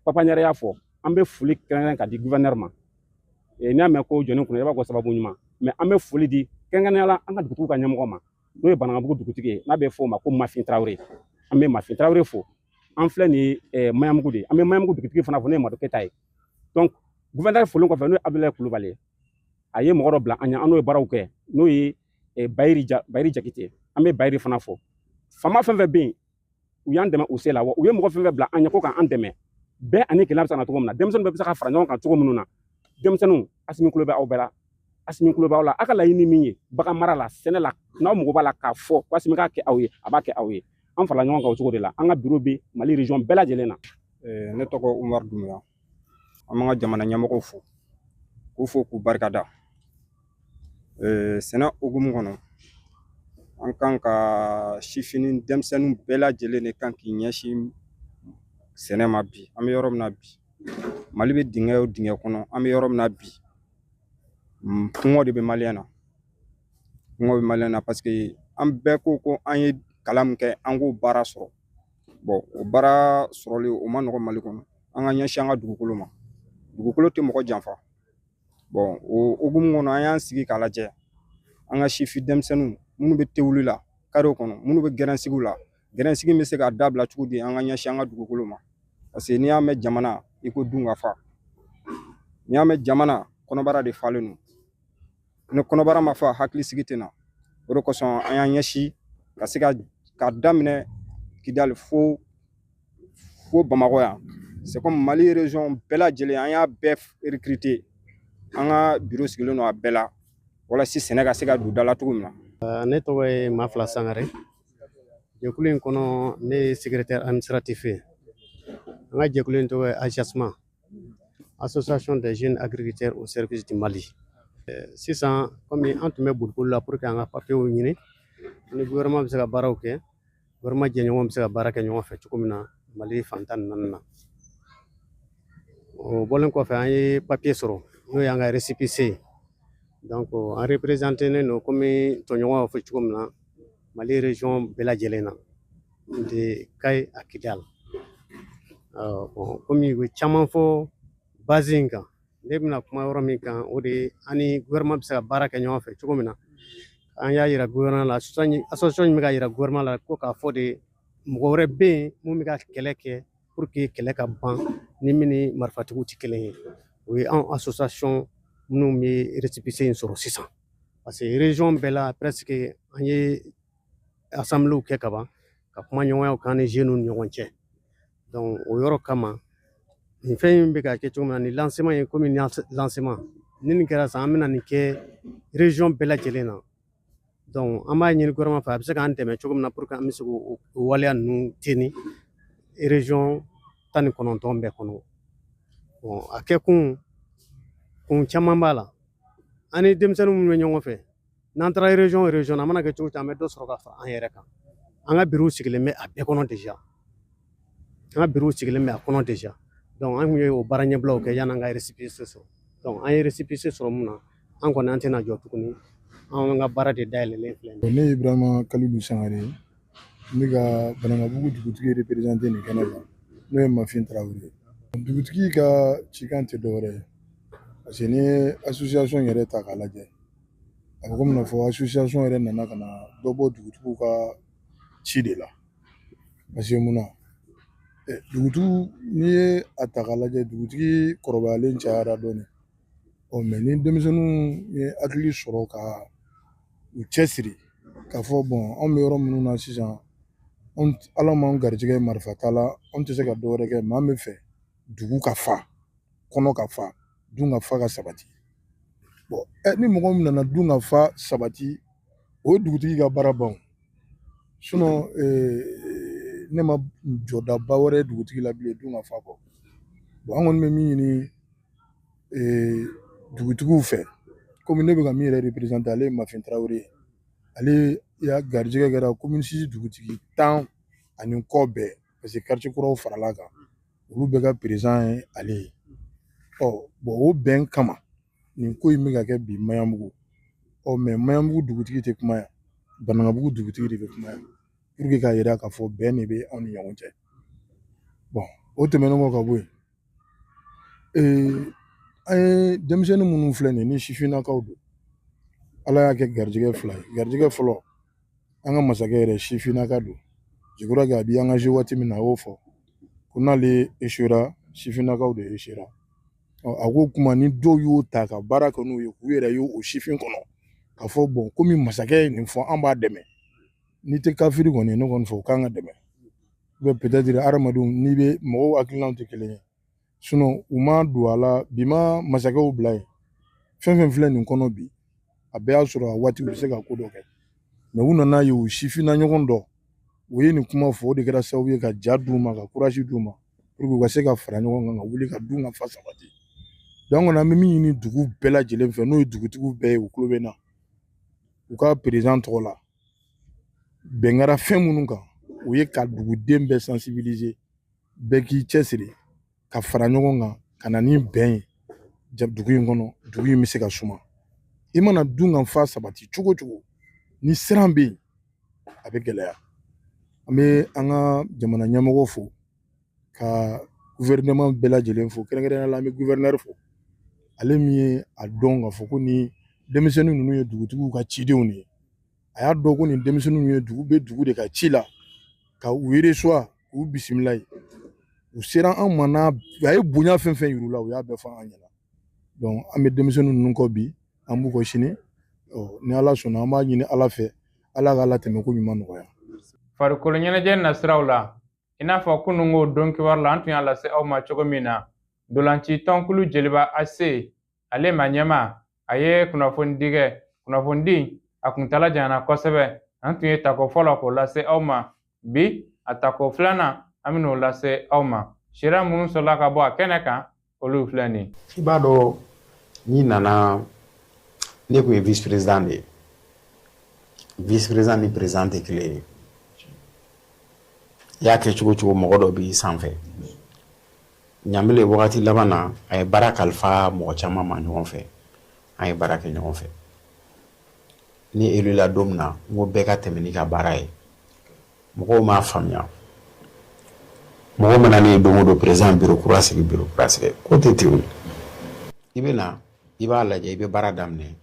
Papa Ɲare y'a fɔ, an bɛ foli kɛrɛnkɛrɛn ka di gouverneur ma. N'i y'a mɛn ko jɔnni kunna, i b'a fɔ sababu ɲuman. Mais an bɛ foli di kɛrɛnkɛrɛnnenya la an ka dugutigiw ka ɲɛmɔgɔ ma, n'o ye Banankabugu dugutigi ye, n'a bɛ fɔ o ma ko Mafin Tarawele. An bɛ Mafin Tarawele fo. An filɛ nin ye Maɲanbugu de ye, an bɛ Maɲanbugu dugutigi fana fo, n'o ye Madu Keyita ye. Donc gouverneur folen kɔfɛ, n'o ye Abdoulaye Kulubali ye, a ye mɔgɔ dɔ bila an ɲɛ, an n'o ye baaraw kɛ, n'o ye Bayiri Jakite. An bɛ Bayiri fana fo. Faama fɛn fɛn bɛ yen, u y'an dɛmɛ u se la, wa u ye mɔgɔ fɛn fɛn bila an ɲɛ ko k'an dɛmɛ, bɛɛ ani kɛlɛ bɛ se ka na cogo min na, denmisɛnninw bɛɛ bɛ se ka fara ɲɔgɔn kan cogo minnu na. Denmisɛnninw, Asimi kulo bɛ aw bɛɛ la, Asimi kulo b'aw la. A ka laɲini min ye bagan mara la, sɛnɛ la, n'aw mago b'a la k'a fɔ ko Asimi k'a kɛ aw ye, a b'a kɛ aw ye. An farala ɲɔgɔn kan o cogo de la. An ka biro bɛ Mali région bɛɛ lajɛlen na. Ne tɔgɔ Umaru Dumuya. An b'an ka jamana ɲɛmɔgɔw fo, k'u fo k'u barikada. Sɛnɛ hukumu kɔnɔ, an kan ka sifin denmisɛnninw bɛɛ lajɛlen de kan k'i ɲɛsin sɛnɛ ma bi. An bɛ yɔrɔ min na bi, Mali bɛ dingɛ o dingɛ kɔnɔ, an bɛ yɔrɔ min na bi, kɔngɔ de bɛ maliyɛn na, kɔngɔ bɛ maliyɛn na, parce que an bɛɛ ko an ye kalan min kɛ, an k'o baara sɔrɔ. Bon, o baara sɔrɔli o ma nɔgɔn Mali kɔnɔ. An ka ɲɛsin an ka dugukolo ma, dugukolo tɛ mɔgɔ janfa. Bon, o hukumu kɔnɔ, an y'an sigi k'a lajɛ, An ka sifin denmisɛnninw minnu bɛ tewuli la karew kɔnɔ, minnu bɛ gɛrɛnsigiw la, gɛrɛnsigi bɛ se ka dabila cogo di an ka ɲɛsin an ka dugukolo ma? Parce que n'i y'a mɛn jamana, i ko dun ka fa. N'i y'a mɛn jamana, kɔnɔbara de falen don. Ni kɔnɔbara ma fa, hakilisigi tɛ na. O de kosɔn an y'an ɲɛsin ka se ka k'a daminɛ Kidali fo Bamakɔ yan. C'est comme Mali région bɛɛ lajɛlen, an y'a bɛɛ recruter. An ka bureau sigilen don a bɛɛ la walasa sɛnɛ ka se ka don da la cogo min na. Ne tɔgɔ ye Mafila Sangare. Jɛkulu in kɔnɔ, ne ye secrétaire administratif ye. An ka jɛkulu in tɔgɔ ye AJASMA, Association des jeunes agriculteurs au service du Mali. Sisan, komi an tun bɛ boliboli la pour que an ka papiyew ɲini, ni gouvernement bɛ se ka baaraw kɛ, gouvernement jɛɲɔgɔnw bɛ se ka baara kɛ ɲɔgɔn fɛ cogo min na Mali fan 14 na. O bɔlen kɔfɛ, an ye papiye sɔrɔ, n'o y'an ka récépissé ye. Donc an représenté don komi tɔɲɔgɔn y'a fɔ cogo min na, Mali région bɛɛ lajɛlen na, de Kayi à Kidal. Bon, komi u ye caman fɔ base in kan, ne bɛna kuma yɔrɔ min kan, o de ye an ni gouvernement bɛ se ka baara kɛ ɲɔgɔn fɛ cogo min na. An y'a yira gouvernement la, association in bɛ ka yira gouvernement la ko k'a fɔ de mɔgɔ wɛrɛ bɛ yen mun bɛ ka kɛlɛ kɛ pour que kɛlɛ ka ban ni min ni marifatigiw tɛ kelen ye. O ye anw association minnu bɛ récépissé in sɔrɔ sisan, parce que région bɛɛ la presque an ye assemblée kɛ ka ban, ka kuma ɲɔgɔnyaw k'an ni jeunes ni ɲɔgɔn cɛ. Donc o yɔrɔ kama, nin fɛn in bɛ ka kɛ cogo min na, nin lancement ye komi lancement ni nin kɛra sisan, an bɛna nin kɛ région bɛɛ lajɛlen na. Donc an b'a ɲini gouvernement fɛ, a bɛ se k'an dɛmɛ cogo min na pour que an bɛ se k'o waleya ninnu teni région 19 bɛɛ kɔnɔ. Bon, a kɛ kun caman b'a la. An ni denmisɛnnin minnu bɛ ɲɔgɔn fɛ, n'an taara région o région na, a mana kɛ cogo o cogo, an bɛ dɔ sɔrɔ ka fara an yɛrɛ kan. An ka bureau sigilen bɛ a bɛɛ kɔnɔ déjà. An ka bureau sigilen bɛ a kɔnɔ déjà. Donc an kun ye o baara ɲɛbilaw kɛ yan'an ka récépissé sɔrɔ. Donc an ye récépissé sɔrɔ mun na, an kɔni an tɛna jɔ tuguni. An ka baara de dayɛlɛlen filɛ. Ne ye Ibrahima Kalilu Sangare ye. Ne ka Banankabugu dugutigi représenté nin kɛnɛ kan, n'o ye Mafin Tarawele ye. Dugutigi ka cikan tɛ dɔwɛrɛ ye, parce que n'i ye association yɛrɛ ta k'a lajɛ, a bɛ komi n'a fɔ association yɛrɛ nana ka na dɔ bɔ dugutigiw ka ci de la. Parce que mun na, dugutigiw, n'i ye a ta k'a lajɛ, dugutigi kɔrɔbayalen cayara dɔɔnin. Ɔ mais ni denmisɛnninw ye hakili sɔrɔ ka u cɛsiri k'a fɔ bon, anw bɛ yɔrɔ minnu na sisan, Ala m'an garijɛgɛ marifa ta la, anw tɛ se ka dɔ wɛrɛ kɛ, maa min fɛ dugu ka fa, kɔnɔ ka fa, dun ka fa ka sabati. Bon, ni mɔgɔ min nana dun ka fa sabati, o ye dugutigi ka baara ban. Sinon ne ma jɔdaba wɛrɛ ye dugutigi la bilen dun ka fa kɔ. Bon, an kɔni bɛ min ɲini dugutigiw fɛ, komi ne bɛ ka min yɛrɛ représenté, ale ye Mafin Tarawele ye. Ale ya garijɛgɛ kɛra commune 6 dugutigi 10 ani kɔ bɛɛ, parce que quartier kuraw farala kan, olu bɛɛ ka président ye ale ye. Ɔ bon, o bɛn kama nin ko in bɛ ka kɛ bi Maɲanbugu. Ɔ mais Maɲanbugu dugutigi tɛ kuma yan, Banankabugu dugutigi de bɛ kuma yan, pour que k'a yira k'a fɔ bɛn de bɛ anw ni ɲɔgɔn cɛ. Bon, o tɛmɛnen kɔ ka bɔ yen, an ye denmisɛnnin minnu filɛ nin ye, ni sifinnakaw don, Ala y'a kɛ garijɛgɛ fila ye. Garijɛgɛ fɔlɔ, an ka masakɛ yɛrɛ sifinnaka don. Je crois que a b'i engagé waati min na, a y'o fɔ ko n'ale échouera, sifinnakaw de échouera. A ko kuma ni dɔw y'o ta ka baara kɛ n'o ye, k'u yɛrɛ ye o sifin kɔnɔ, k'a fɔ bon, komi masakɛ ye nin fɔ, an b'a dɛmɛ. N'i tɛ kafiri kɔni, ne kɔni fɛ o kan ka dɛmɛ. Peut-être hadamadenw n'i bɛ mɔgɔw hakilinaw tɛ kelen ye. Sinon u ma don a la bi, ma masakɛw bila yen. Fɛn fɛn filɛ nin kɔnɔ bi, a bɛɛ y'a sɔrɔ a waati u bɛ se ka ko dɔ kɛ. Mais u nana ye u sifinna ɲɔgɔn dɔ, u ye nin kuma fɔ, o de kɛra sababu ye ka ja d'u ma, ka courage d'u ma, pour que u ka se ka fara ɲɔgɔn kan ka wuli ka dun ka fa sabati. Donc an bɛ min ɲini dugu bɛɛ lajɛlen fɛ, n'o ye dugutigiw bɛɛ ye, u tulo bɛ n na, u ka président tɔgɔ la, bɛn kɛra fɛn minnu kan, o ye ka duguden bɛɛ sensibiliser, bɛɛ k'i cɛsiri ka fara ɲɔgɔn kan ka na ni bɛn ye dugu in kɔnɔ. Dugu in bɛ se ka suma. I mana dun ka fa sabati cogo o cogo, ni siran bɛ yen, a bɛ gɛlɛya. An bɛ an ka jamana ɲɛmɔgɔw fo, ka gouvernement bɛɛ lajɛlen fo, kɛrɛnkɛrɛnnenya la an bɛ gouverneur fo, ale min ye a dɔn k'a fɔ ko ni Denmisɛnnin ninnu ye dugutigiw ka cidenw de ye. A y'a dɔn ko nin denmisɛnnin ninnu ye dugu bɛ dugu de ka ci la, ka u reçoit, k'u bisimila yen. U sera an ma, n'a a ye bonya fɛn fɛn yir'u la, u y'a bɛɛ fɔ an ɲɛna. Donc an bɛ denmisɛnnin ninnu kɔ bi, an b'u kɔ sini. Ni Ala sɔnna, an b'a ɲini Ala fɛ, Ala k'a latɛmɛ ko ɲuman nɔgɔya. Farikolo ɲɛnajɛ nasiraw la, i n'a fɔ kununko don kibaru la, an tun y'a lase aw ma cogo min na, dolanci tɔnkulu Jeliba AC, ale ma ɲɛma, a ye kunnafonidi kɛ. Kunnafonidi a kuntala janyana kosɛbɛ. An tun ye tako fɔlɔ k'o lase aw ma bi, a tako filanan an bɛn'o lase aw ma. Sariya minnu sɔrɔla ka bɔ a kɛnɛ kan, olu filɛ nin ye. I b'a dɔn, n'i nana, ne tun ye vice président de ye. Vice président ni président tɛ kelen ye. I y'a kɛ cogo o cogo, mɔgɔ dɔ b'i sanfɛ. Ɲanbele wagati laban na, a ye baara kalifa mɔgɔ caman ma ɲɔgɔn fɛ. An ye baara kɛ ɲɔgɔn fɛ. Ne élu la don min na, n ko bɛɛ ka tɛmɛ n'i ka baara ye. Mɔgɔw m'a faamuya. Mɔgɔ mana ne ye don o don, président bureau kura sigi, bureau kura sigi, ko tɛ ten o. I bɛ na, i b'a lajɛ, i bɛ baara daminɛ.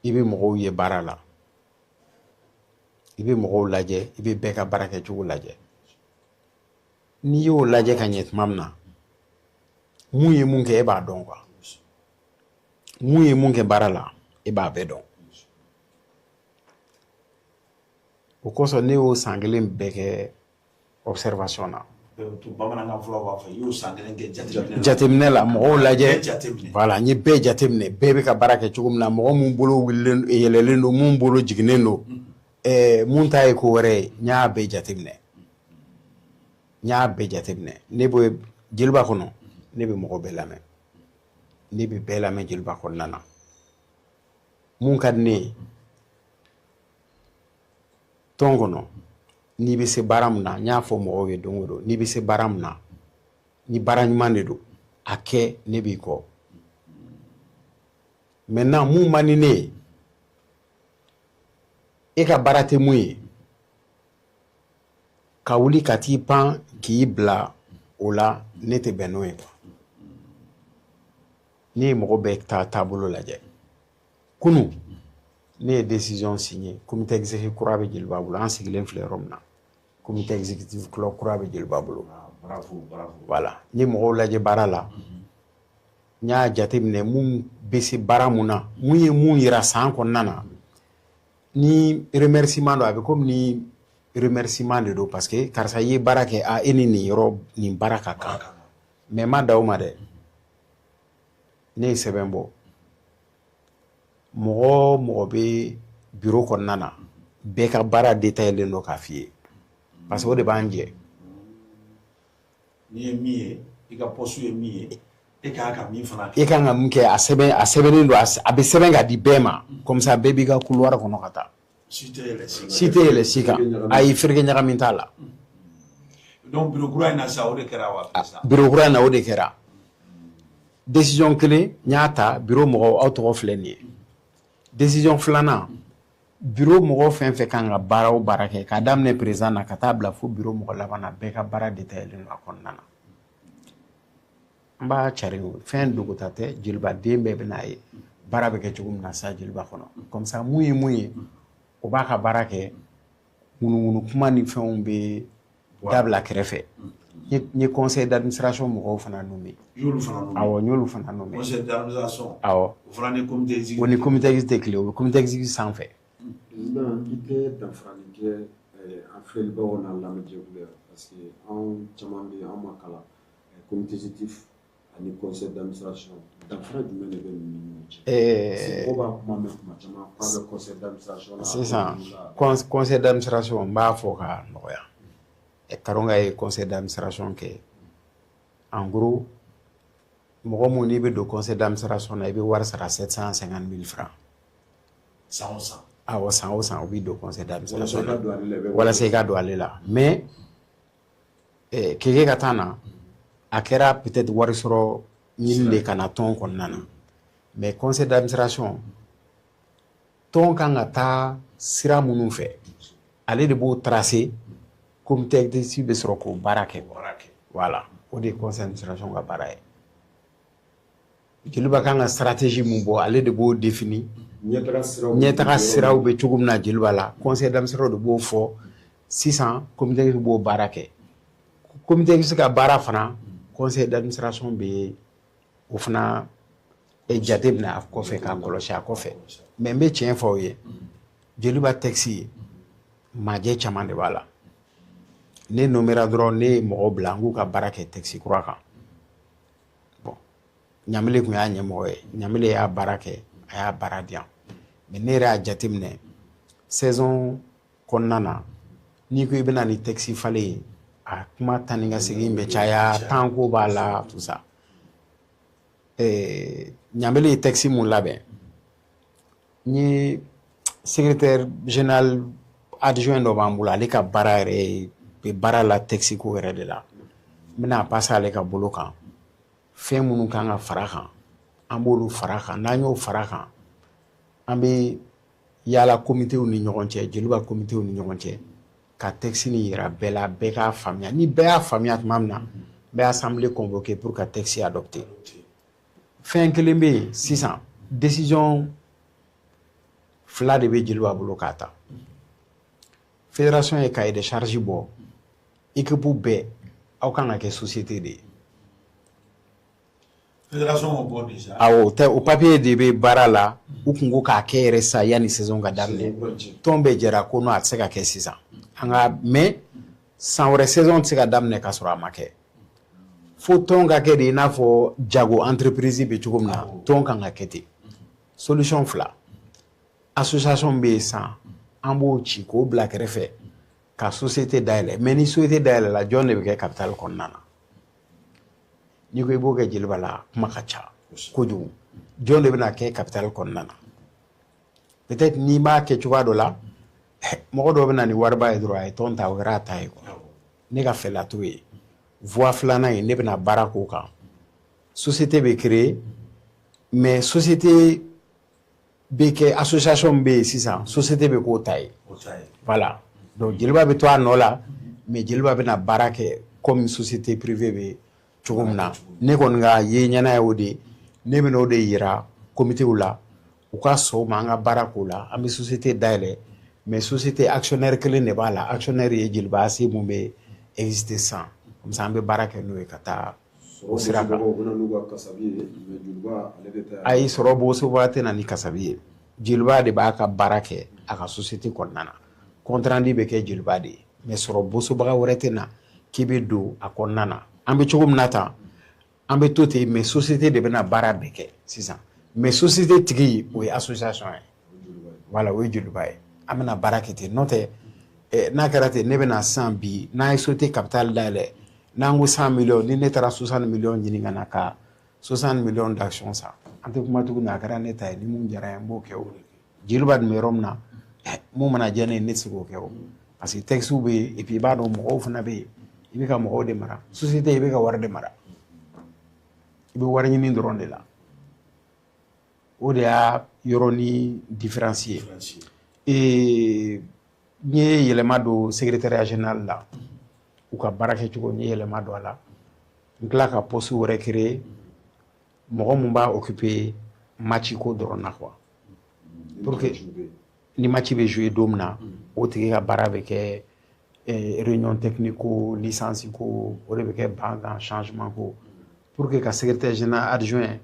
I bɛ mɔgɔw ye baara la. I bɛ mɔgɔw lajɛ, i bɛ bɛɛ ka baara kɛcogo lajɛ. N'i y'o lajɛ ka ɲɛ tuma min na, mun ye mun kɛ, e b'a dɔn quoi. Mun ye mun kɛ baara la, e b'a bɛɛ dɔn. O kosɔn ne y'o san kelen bɛɛ kɛ observation na. Bamanankan fɔlɔ b'a fɔ, i y'o san kelen kɛ jateminɛ la. Jateminɛ la, mɔgɔw lajɛ. Voilà, n ye bɛɛ jateminɛ, bɛɛ bɛ ka baara kɛ cogo min na, mɔgɔ mun bolo wulilen yɛlɛlen don, mun bolo jiginnen don, mun ta ye ko wɛrɛ ye, n y'a bɛɛ jateminɛ. N y'a bɛɛ jateminɛ. Ne bɛ Jeliba kɔnɔ, ne bɛ mɔgɔ bɛɛ lamɛn. Ne bɛ bɛɛ lamɛn Jeliba kɔnɔna na. Mun ka di ne ye tɔn kɔnɔ, n'i bɛ se baara min na, n y'a fɔ mɔgɔw ye don o don, n'i bɛ se baara min na, ni baara ɲuman de don, a kɛ, ne b'i kɔ. Maintenant, mun man di ne ye, e ka baara tɛ mun ye, ka wuli ka t'i pan k'i bila o la, ne tɛ bɛn n'o ye quoi. Ne ye mɔgɔ bɛɛ ta taabolo lajɛ. Kunun, ne ye décision signé, comité exécutif kura bɛ Jeliba bolo, an sigilen filɛ yɔrɔ min na. Comité exécutif kura bɛ Jeliba bolo. Bravo, bravo. Voilà, n ye mɔgɔw lajɛ baara la. N y'a jateminɛ mun bɛ se baara mun na, mun ye mun yira san kɔnɔna na. Ni remerciement don, a bɛ komi ni remerciement de don, parce que karisa i ye baara kɛ, a e ni nin yɔrɔ nin baara ka kan. Mais n ma da o ma dɛ. Ne ye sɛbɛn bɔ. Mɔgɔ o mɔgɔ bɛ bureau kɔnɔna na, bɛɛ ka baara détaillé don k'a f'i ye. Parce que o de b'an jɛ. N'i ye min ye, i ka poste ye min ye, e kan ka min fana kɛ. E kan ka mun kɛ, a sɛbɛn, a sɛbɛnnen don, a bɛ sɛbɛn ka di bɛɛ ma. Comme ça bɛɛ b'i ka couloir kɔnɔ ka taa. Si tɛ yɛlɛ si kan. Si tɛ yɛlɛ si kan. Ayi, fereke ɲagami t'a la. Donc bureau kura in na sisan, o de kɛra wa président? Bureau kura in na, o de kɛra. Décision kelen n y'a ta, bureau mɔgɔw, aw tɔgɔ filɛ nin ye. Décision filanan, bureau mɔgɔ fɛn fɛn kan ka baara o baara kɛ, k'a daminɛ président na ka taa bila fo bureau mɔgɔ laban na, bɛɛ ka baara détaillé don a kɔnɔna na. An b'a cari o, fɛn dogota tɛ, Jeliba den bɛɛ bɛ n'a ye baara bɛ kɛ cogo min na sa Jeliba kɔnɔ. Comme ça mun ye mun ye, o b'a ka baara kɛ, ŋunuŋunu kuma ni fɛnw bɛ dabila kɛrɛfɛ. N ye conseil d'administration mɔgɔw fana nommé. I y'olu fana nommé? Awɔ, n y'olu fana nommé. Conseil d'administration. Awɔ. O fana ni comité exécutif. O ni comité exécutif tɛ kelen, o bɛ comité exécutif sanfɛ. Président, i tɛ danfarani kɛ an filɛlibagaw n'an lamɛnjɛkulu ye, parce que anw caman bɛ yen, anw ma kalan comité exécutif ani conseil d'administration, danfara jumɛn de bɛ ninnu ni ɲɔgɔn cɛ? Parce que mɔgɔw b'a kuma mɛn kuma caman k'a bɛ conseil d'administration la. Sisan conseil d'administration, n b'a fɔ k'a nɔgɔya. Karonka ye conseil d'administration kɛ. En gros, mɔgɔ mun n'i bɛ don conseil d'administration na, i bɛ wari sara 750 000 francs. San o san. Awɔ, san o san o b'i don conseil d'administration na. Walasa i ka don ale la, i bɛ Walasa i ka don ale la. Mais Keke ka taa na, a kɛra peut-être wari sɔrɔ ɲini de ka na tɔn kɔnɔna na. Mais conseil d'administration, tɔn kan ka taa sira minnu fɛ, ale de b'o tracer, comité exécutif bɛ sɔrɔ k'o baara kɛ. Voilà, o de ye conseil d'administration ka baara ye. Joliba kan ka stratégie mun bɔ, ale de b'o définir. Ɲɛtaga siraw bɛ cogo min na Joliba la, conseil d'administration de b'o fɔ. Sisan comité b'o baara kɛ. Comité bɛ se ka baara fana, conseil d'administration bɛ o fana jate minɛ a kɔfɛ, k'a kɔlɔsi a kɔfɛ. Mais n bɛ tiɲɛ fɔ aw ye, Joliba texte majɛ caman de b'a la. Ne nommera dɔrɔn, ne ye mɔgɔw bila n k'u ka baara kɛ texte kura kan. Bon, Ɲamile tun y'a ɲɛmɔgɔ ye, Ɲamile y'a baara kɛ, a y'a baara di yan. Mais ne yɛrɛ y'a jateminɛ saison kɔnɔna na, n'i ko i bɛna ni texte falen ye, a kuma taa ni ka segin bɛ caya, temps ko b'a la, tout ça. Ɲamile ye texte mun labɛn, n ye secrétaire général adjoint dɔ b'an bolo, ale ka baara yɛrɛ bɛ baara la texte ko yɛrɛ de la. N bɛna passer ale ka bolo kan. Fɛn minnu kan ka fara kan, an b'olu fara kan. N'an y'o fara kan, an bɛ yaala komitew ni ɲɔgɔn cɛ, Joliba komitew ni ɲɔgɔn cɛ, ka texte nin yira bɛɛ la, bɛɛ k'a faamuya. Ni bɛɛ y'a faamuya tuma min na, n bɛ assemblée convoquer pour ka texte adopter. Fɛn kelen bɛ yen sisan, décision fila de bɛ Joliba bolo k'a ta. Fédération ye cahier de charge bɔ, équipe bɛɛ aw kan ka kɛ société de ye. Fédération m'o bɔ déjà. Awɔ, o tɛ, o papier de bɛ baara la. U kun ko k'a kɛ yɛrɛ sa yanni saison ka daminɛ. Tɔn bɛɛ jɛra ko non, a tɛ se ka kɛ sisan. An ka mais san wɛrɛ saison tɛ se ka daminɛ k'a sɔrɔ a ma kɛ. Fo tɔn ka kɛ de, i n'a fɔ jago entreprise bɛ cogo min na, tɔn kan ka kɛ ten. Solution fila, association bɛ yen sisan, an b'o ci k'o bila kɛrɛfɛ ka société dayɛlɛ. Mais ni société dayɛlɛla, jɔn de bɛ kɛ capital kɔnɔna na? N'i ko i b'o kɛ Joliba la, kuma ka ca kojugu. Jɔn de bɛna kɛ capital kɔnɔna na? Peut-être n'i b'a kɛ cogoya dɔ la, mɔgɔ dɔw bɛ na ni wariba ye dɔrɔn, a ye tɔn ta, o kɛra a ta ye quoi. Ne ka fɛla t'o ye. Voie filanan ye, ne bɛna baara k'o kan. Société bɛ créer, mais société bɛ kɛ association bɛ yen sisan, société bɛ k'o ta ye. Voilà, donc Joliba bɛ to a nɔ la, mais Joliba bɛna baara kɛ comme société privée bɛ cogo min na. Ne kɔni ka ye ɲɛna ye o de ye. Ne bɛna o de yira komitew la, u ka sɔn o ma, an ka baara k'o la. An bɛ société dayɛlɛ, mais société actionnaire kelen de b'a la. Actionnaire ye Joliba AC mun bɛ exister sisan. Comme ça an bɛ baara kɛ n'o ye ka taa o sira kan. Ayi, sɔrɔ bosobaga tɛ na ni kasabi ye. Joliba de b'a ka baara kɛ a ka société kɔnɔna na. Compte rendu bɛ kɛ Joliba de ye, mais sɔrɔ bosobaga wɛrɛ tɛ na k'i bɛ don a kɔnɔna na. An bɛ cogo min na tan, an bɛ to ten, mais société de bɛna baara bɛɛ kɛ sisan. Mais société tigi, o ye association ye. Voilà, o ye Joliba ye. An bɛna baara kɛ ten. N'o tɛ, n'a kɛra ten, ne bɛna sisan bi, n'an ye société capital dayɛlɛ, n'an ko 100 millions, ni ne taara 60 millions ɲini ka na ka 60 millions d'actions san, an tɛ kuma tuguni. A kɛra ne ta ye, ni mun diyara n ye, n b'o kɛ. O Joliba dun bɛ yɔrɔ min na, mun mana diya ne ye, ne tɛ se k'o kɛ o, parce que textes bɛ yen. Et puis i b'a dɔn, mɔgɔw fana bɛ yen, i bɛ ka mɔgɔw de mara. Société, i bɛ ka wari de mara, i bɛ wari ɲini dɔrɔn de la. O de y'a yɔrɔ ni différence ye. N ye yɛlɛma don secrétariat général la, u ka baara kɛcogo, n ye yɛlɛma don a la. N tila ka poste wɛrɛ créer, mɔgɔ mun b'a occuper match ko dɔrɔn na quoi, pour que ni match bɛ jouer don min na, o tigi ka baara bɛ kɛ réunion technique ko, licence ko, o de bɛ kɛ ban kan, changement ko, pour que ka secrétaire général adjoint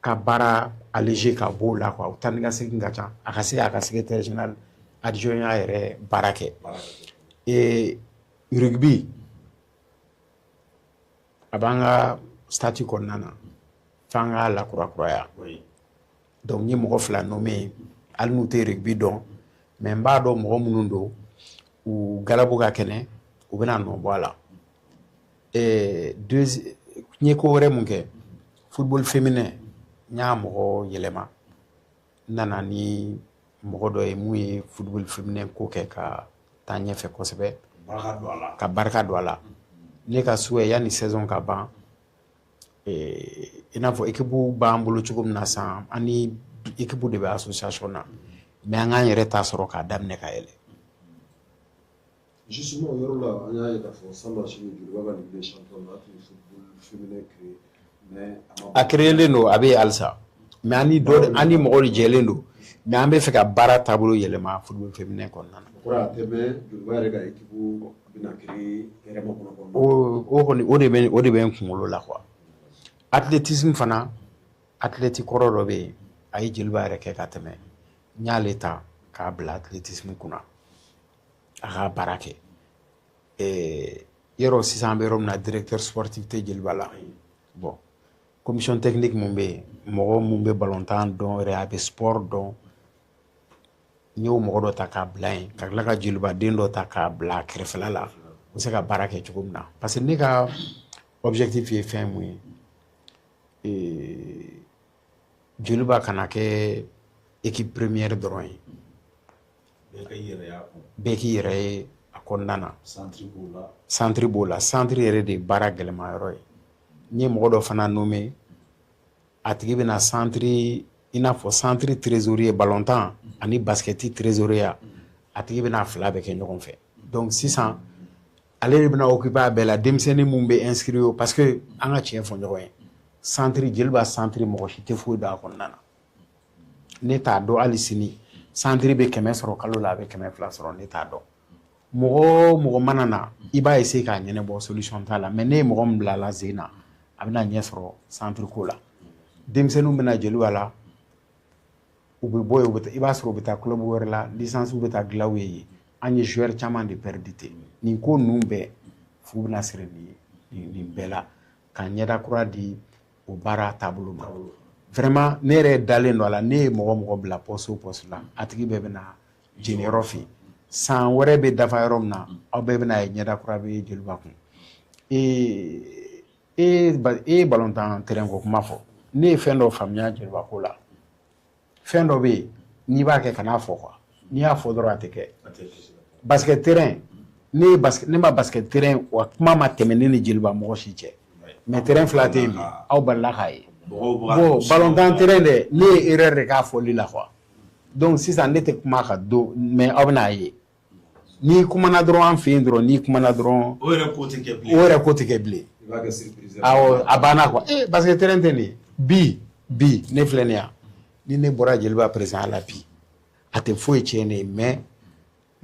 ka baara alléger ka b'o la quoi. O taa ni ka segin ka ca, a ka se k'a ka secrétaire général adjoint ya yɛrɛ baara kɛ. Et rugby, a b'an ka statut kɔnɔna na f'an k'a lakurakuraya. Donc n ye mɔgɔ fila nommé, hali n'u tɛ rugby dɔn, mais n b'a dɔn mɔgɔ minnu don, u galabu ka kɛnɛ, u bɛna nɔ bɔ a la. N ye ko wɛrɛ mun kɛ, football féminin, n y'a mɔgɔ yɛlɛma. N nana ni mɔgɔ dɔ ye mun ye football féminin ko kɛ ka taa ɲɛfɛ kosɛbɛ, ka barika don a la. Ne ka souhait, yanni saison ka ban, i n'a fɔ équipe b'an bolo cogo min na sisan, an ni équipe de bɛ association na, mais an k'an yɛrɛ ta sɔrɔ k'a daminɛ ka yɛlɛ. Justement, o yɔrɔ la, an y'a ye k'a fɔ salon sini Joliba ka Ligue des champions na, a tun ye football féminin créé. mais a ma. A créelen don, a bɛ yen halisa, mais an ni dɔ, an ni mɔgɔw de jɛlen don, mais an bɛ fɛ ka baara taabolo yɛlɛma football féminin kɔnɔna na. O kɔrɔ a tɛ mɛn, Joliba yɛrɛ ka équipe bɛna créer yɛrɛma kɔnɔ kɔnɔna. O kɔni, o de bɛ n kunkolo la quoi. Athlétisme fana, athlète kɔrɔ dɔ bɛ yen, a ye Joliba yɛrɛ kɛ ka tɛmɛ, n y'ale ta k'a bila athlétisme kunna, a ka baara kɛ. Yɔrɔ sisan an bɛ yɔrɔ min na, directeur sportif tɛ Joliba la. Bon, commission technique mun bɛ yen, mɔgɔ mun bɛ balontan dɔn yɛrɛ, a bɛ sport dɔn, n y'o mɔgɔ dɔ ta k'a bila yen, ka tila ka Jolibaden dɔ ta k'a bila a kɛrɛfɛla la, u bɛ se ka baara kɛ cogo min na. Parce que ne ka objectif ye fɛn mun ye, Joliba kana kɛ équipe première dɔrɔn ye. Bɛɛ ka i yɛrɛ y'a kɔnɔ. Bɛɛ k'i yɛrɛ ye a kɔnɔna na. Centre b'o la. Centre b'o la, centre yɛrɛ de ye baara gɛlɛma yɔrɔ ye. N ye mɔgɔ dɔ fana nommé, a tigi bɛna centre, i n'a fɔ centre trésorier balontan ani basket trésorier, a tigi bɛna fila bɛɛ kɛ ɲɔgɔn fɛ. Donc sisan ale de bɛna occuper a bɛɛ la, denmisɛnnin mun bɛ inscrit o, parce que an ka tiɲɛ fɔ ɲɔgɔn ye, centre Joliba centre, mɔgɔ si tɛ foyi dɔn a kɔnɔna na. Ne t'a dɔn hali sini centre bɛ 100 sɔrɔ kalo la, a bɛ 200 sɔrɔ, ne t'a dɔn. Mɔgɔ o mɔgɔ mana na, i b'a essayer k'a ɲɛnabɔ, solution t'a la. Mais ne ye mɔgɔ min bila a la sen na, a bɛna ɲɛ sɔrɔ centre ko la. Denmisɛnninw bɛna Joliba la, u bɛ bɔ yen, u bɛ taa, i b'a sɔrɔ u bɛ taa club wɛrɛ la, licence bɛ taa dilan u ye yen. An ye joueur caman de perdu ten. Nin ko ninnu bɛɛ fu bɛna siri nin bɛɛ la, ka ɲɛda kura di o baara taabolo ma. Vraiment, ne yɛrɛ dalen don a la, ne ye mɔgɔ mɔgɔ bila poste o poste la, a tigi bɛɛ bɛna jeniyɔrɔ fin. San wɛrɛ bɛ dafa yɔrɔ min na, aw bɛɛ bɛna ye ɲɛda kura bɛ Joliba kun. E ye balontan terrain ko kuma fɔ, ne ye fɛn dɔ faamuya Joliba ko la. Fɛn dɔ bɛ yen, n'i b'a kɛ, kan'a fɔ quoi. N'i y'a fɔ dɔrɔn, a tɛ kɛ. Basket terrain, ne ye basket, ne ma basket terrain wa kuma ma tɛmɛ ne ni Joliba mɔgɔ si cɛ, mais terrain fila tɛ yen bi, aw balila k'a ye. Bon, balontan terrain dɛ, ne ye erreur de k'a fɔli la quoi. Donc sisan ne tɛ kuma ka don, mais aw bɛna ye, n'i kumana dɔrɔn an fɛ yen dɔrɔn, n'i kumana dɔrɔn, O yɛrɛ ko tɛ kɛ bilen. O yɛrɛ ko tɛ kɛ bilen. I b'a kɛ surprise. Awɔ, a banna quoi. Basket terrain tɛ nin ye bi. Bi ne filɛ nin ye yan, ni ne bɔra Joliba président la bi, a tɛ foyi tiɲɛ ne ye, mais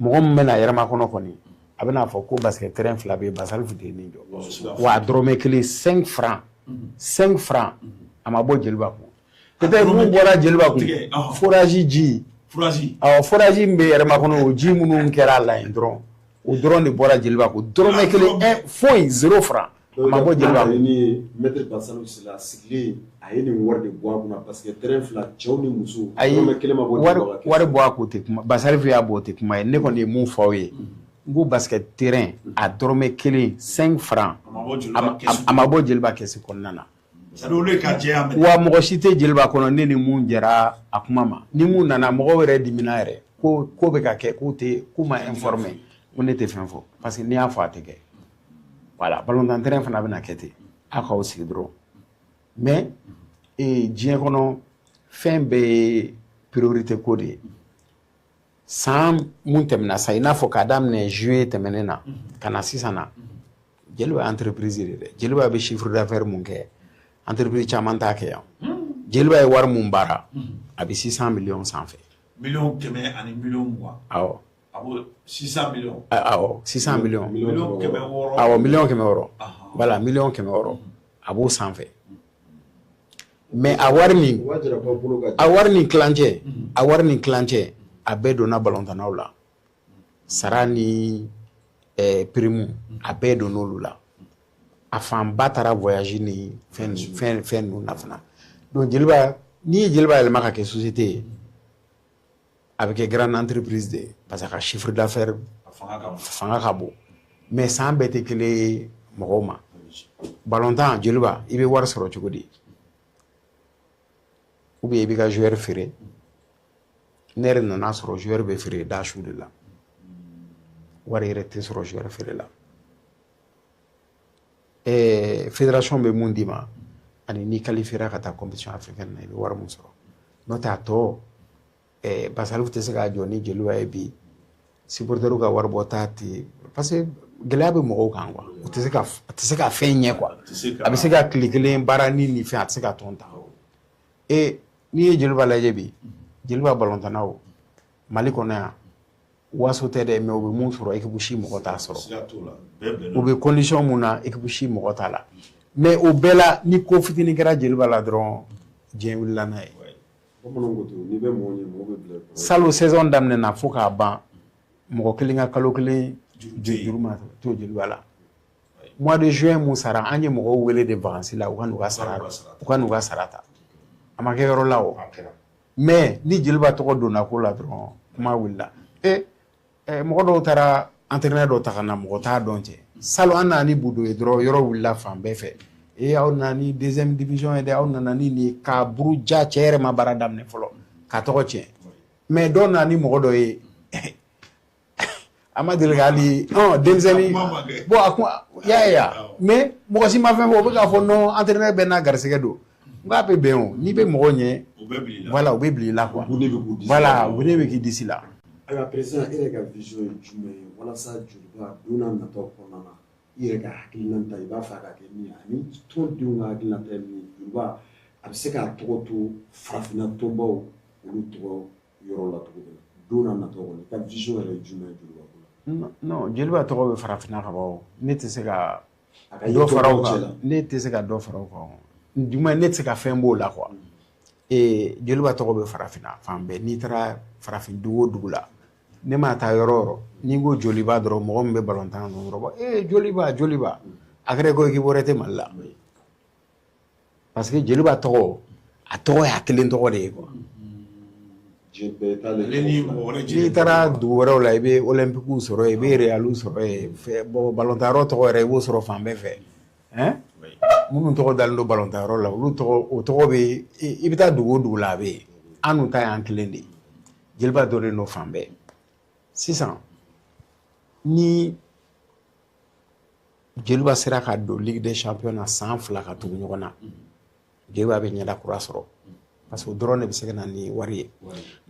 mɔgɔ min bɛna yɛrɛma kɔnɔ kɔni, a bɛna fɔ ko basket terrain fila bɛ yen, Basalifu de ye nin jɔ wa, a dɔrɔmɛ kelen, 5 francs, 5 francs, a ma bɔ Joliba kun. Peut-être mun bɔra Joliba kun, forage ji. Forage. Awɔ, forage min bɛ yɛrɛma kɔnɔ, o ji minnu kɛra a la yen dɔrɔn, o dɔrɔn de bɔra Joliba kun. Dɔrɔmɛ kelen, un foyi, 0 franc, a ma bɔ Joliba kun. Ni ye maître Basalif Sila sigilen, a ye nin wari de bɔ a kunna, parce que terrain fila, cɛw ni musow, Ayi, dɔrɔmɛ kelen ma bɔ wari Joliba ka wari bɔ a ko tɛ kuma, Basalifu y'a bɔ, o tɛ kuma ye. Ne kɔni ye mun fɔ aw ye, n ko basket terrain, a dɔrɔmɛ kelen, 5 francs, A ma bɔ Joliba kɛsu. A ma bɔ Joliba kɛsu kɔnɔna na. C'est à dire olu ye ka jɛya minɛ. Wa mɔgɔ si tɛ Joliba kɔnɔ ne ni mun jɛra a kuma ma. Ni mun nana, mɔgɔw yɛrɛ dimina yɛrɛ ko ko bɛ ka kɛ, k'u tɛ k'u ma informé, ko ne tɛ fɛn fɔ, parce que n'i y'a fɔ, a tɛ kɛ. Voilà, balontan terrain fana bɛna kɛ ten, aw k'aw sigi dɔrɔn. Mais diɲɛ kɔnɔ, fɛn bɛɛ ye priorité ko de ye. San mun tɛmɛna sa, i n'a fɔ k'a daminɛ juillet tɛmɛnen na ka na sisan na, Joliba ye entreprise de dɛ. Joliba bɛ chiffre d'affaires mun kɛ, entreprise caman t'a kɛ yan. Joliba ye wari mun baara, a bɛ 600 millions sanfɛ. 120 000 000. Awɔ. A b'o 600 millions. Awɔ, 600 millions. 600 000 000. Awɔ, 600 000 000, voilà, 600 000 000, a b'o sanfɛ. Mais a wari nin, O b'a jira k'aw bolo ka a wari nin tilancɛ, a wari nin tilancɛ, a bɛɛ donna balontannaw la, sara ni prime, a bɛɛ donn'olu la. A fanba taara voyage ni fɛn ninnu na fana. Donc Joliba, n'i ye Joliba yɛlɛma ka kɛ société ye, a bɛ kɛ grande entreprise de ye, parce que a ka chiffre d'affaires A fanga ka bon. Fanga ka bon, mais san bɛɛ tɛ kelen ye mɔgɔw ma. Balontan, Joliba, i bɛ wari sɔrɔ cogo di? Ou bien i b'i ka joueur feere. Ne yɛrɛ nana sɔrɔ joueur bɛ feere da su de la, wari yɛrɛ tɛ sɔrɔ joueur feere la. Fédération bɛ mun d'i ma, ani n'i qualifiera ka taa compétition africaine na, i bɛ wari mun sɔrɔ. N'o tɛ, a tɔ, Basalifu tɛ se k'a jɔ ni Joliba ye bi. Supporteriw ka wari bɔta tɛ, parce que gɛlɛya bɛ mɔgɔw kan quoi. U tɛ se ka, a tɛ se ka fɛn ɲɛ quoi. A bɛ se ka tile kelen baara ni fɛn, a tɛ se ka tɔn ta. E n'i ye Joliba lajɛ bi, Joliba balontannaw Mali kɔnɔ yan, waso tɛ dɛ, mais u bɛ mun sɔrɔ, équipe si mɔgɔ t'a sɔrɔ. U bɛ condition mun na, équipe si mɔgɔ t'a la. Mais o bɛɛ la, ni ko fitinin kɛra Joliba la dɔrɔn, diɲɛ wulila n'a ye. Salon saison daminɛna fo k'a ban, mɔgɔ kelen ka kalo kelen juru ma to Joliba la. Mois de juin mun sara, an ye mɔgɔw wele de vacances la, u ka n'u ka sara, u ka n'u ka sara ta. A ma kɛ yɔrɔ la o. Mais ni Joliba tɔgɔ donna ko la dɔrɔn, kuma wulila. E mɔgɔ dɔw taara entraîneur dɔ ta ka na, mɔgɔ t'a dɔn cɛ. Salon an nana ni Budo ye dɔrɔn, yɔrɔ wulila fan bɛɛ fɛ. E aw nana ni deuxième division ye dɛ, aw nana ni nin ye k'a buruja, cɛ yɛrɛ ma baara daminɛ fɔlɔ k'a tɔgɔ tiɲɛ. Mais dɔw nana ni mɔgɔ dɔ ye, a ma deli ka hali denmisɛnnin bon a kun y'a ye ya, mais mɔgɔ si ma fɛn fɔ. O bɛ k'a fɔ non, entraîneur bɛɛ n'a garisɛgɛ don. N k'a bɛ bɛn o, n'i bɛ mɔgɔ ɲɛ, voilà, u bɛ bila i la quoi. Voilà, u bɛ k'i disi la. Ayiwa président, e yɛrɛ ka vision ye jumɛn ye walasa Joliba don n'a nataw kɔnɔna na, i yɛrɛ ka hakilina ta, i b'a fɛ a ka kɛ min ye, ani tɔndenw ka hakilina ta ye min ye, Joliba a bɛ se k'a tɔgɔ to farafinna tɔnbaw olu tɔgɔ yɔrɔ la cogo min na don n'a nataw kɔnɔ, i ka vision yɛrɛ ye jumɛn ye Joliba ko la? Non, Joliba tɔgɔ bɛ farafinna ka ban o. Ne tɛ se ka dɔ fara o kan, ne tɛ se ka dɔ fara o kan, du moins ne tɛ se ka fɛn b'o la quoi. Joliba tɔgɔ bɛ farafinna fan bɛɛ. N'i taara farafin dugu o dugu la, ne ma taa yɔrɔ o yɔrɔ, n'i ko Joliba dɔrɔn, mɔgɔ min bɛ balontan dɔrɔn, ee Joliba, Joliba, a kɛra ko équipe wɛrɛ tɛ Mali la, parce que Joliba tɔgɔ, a tɔgɔ y'a kelen tɔgɔ de ye quoi. N'i taara dugu wɛrɛw la, i bɛ Olympique sɔrɔ yen, i bɛ Real sɔrɔ yen, bon balontan yɔrɔ tɔgɔ yɛrɛ, i b'o sɔrɔ fan bɛɛ fɛ. Minnu tɔgɔ dalen don balontan yɔrɔ la, olu tɔgɔ, o tɔgɔ bɛ, i bɛ taa dugu o dugu la, a bɛ yen. An dun ta y'an kelen de ye. Joliba dɔnnen don fan bɛɛ. Sisan ni Joliba sera ka don Ligue des champions na san 2 ka tugu ɲɔgɔn na, Joliba bɛ ɲɛda kura sɔrɔ, parce que o dɔrɔn de bɛ se ka na ni wari ye.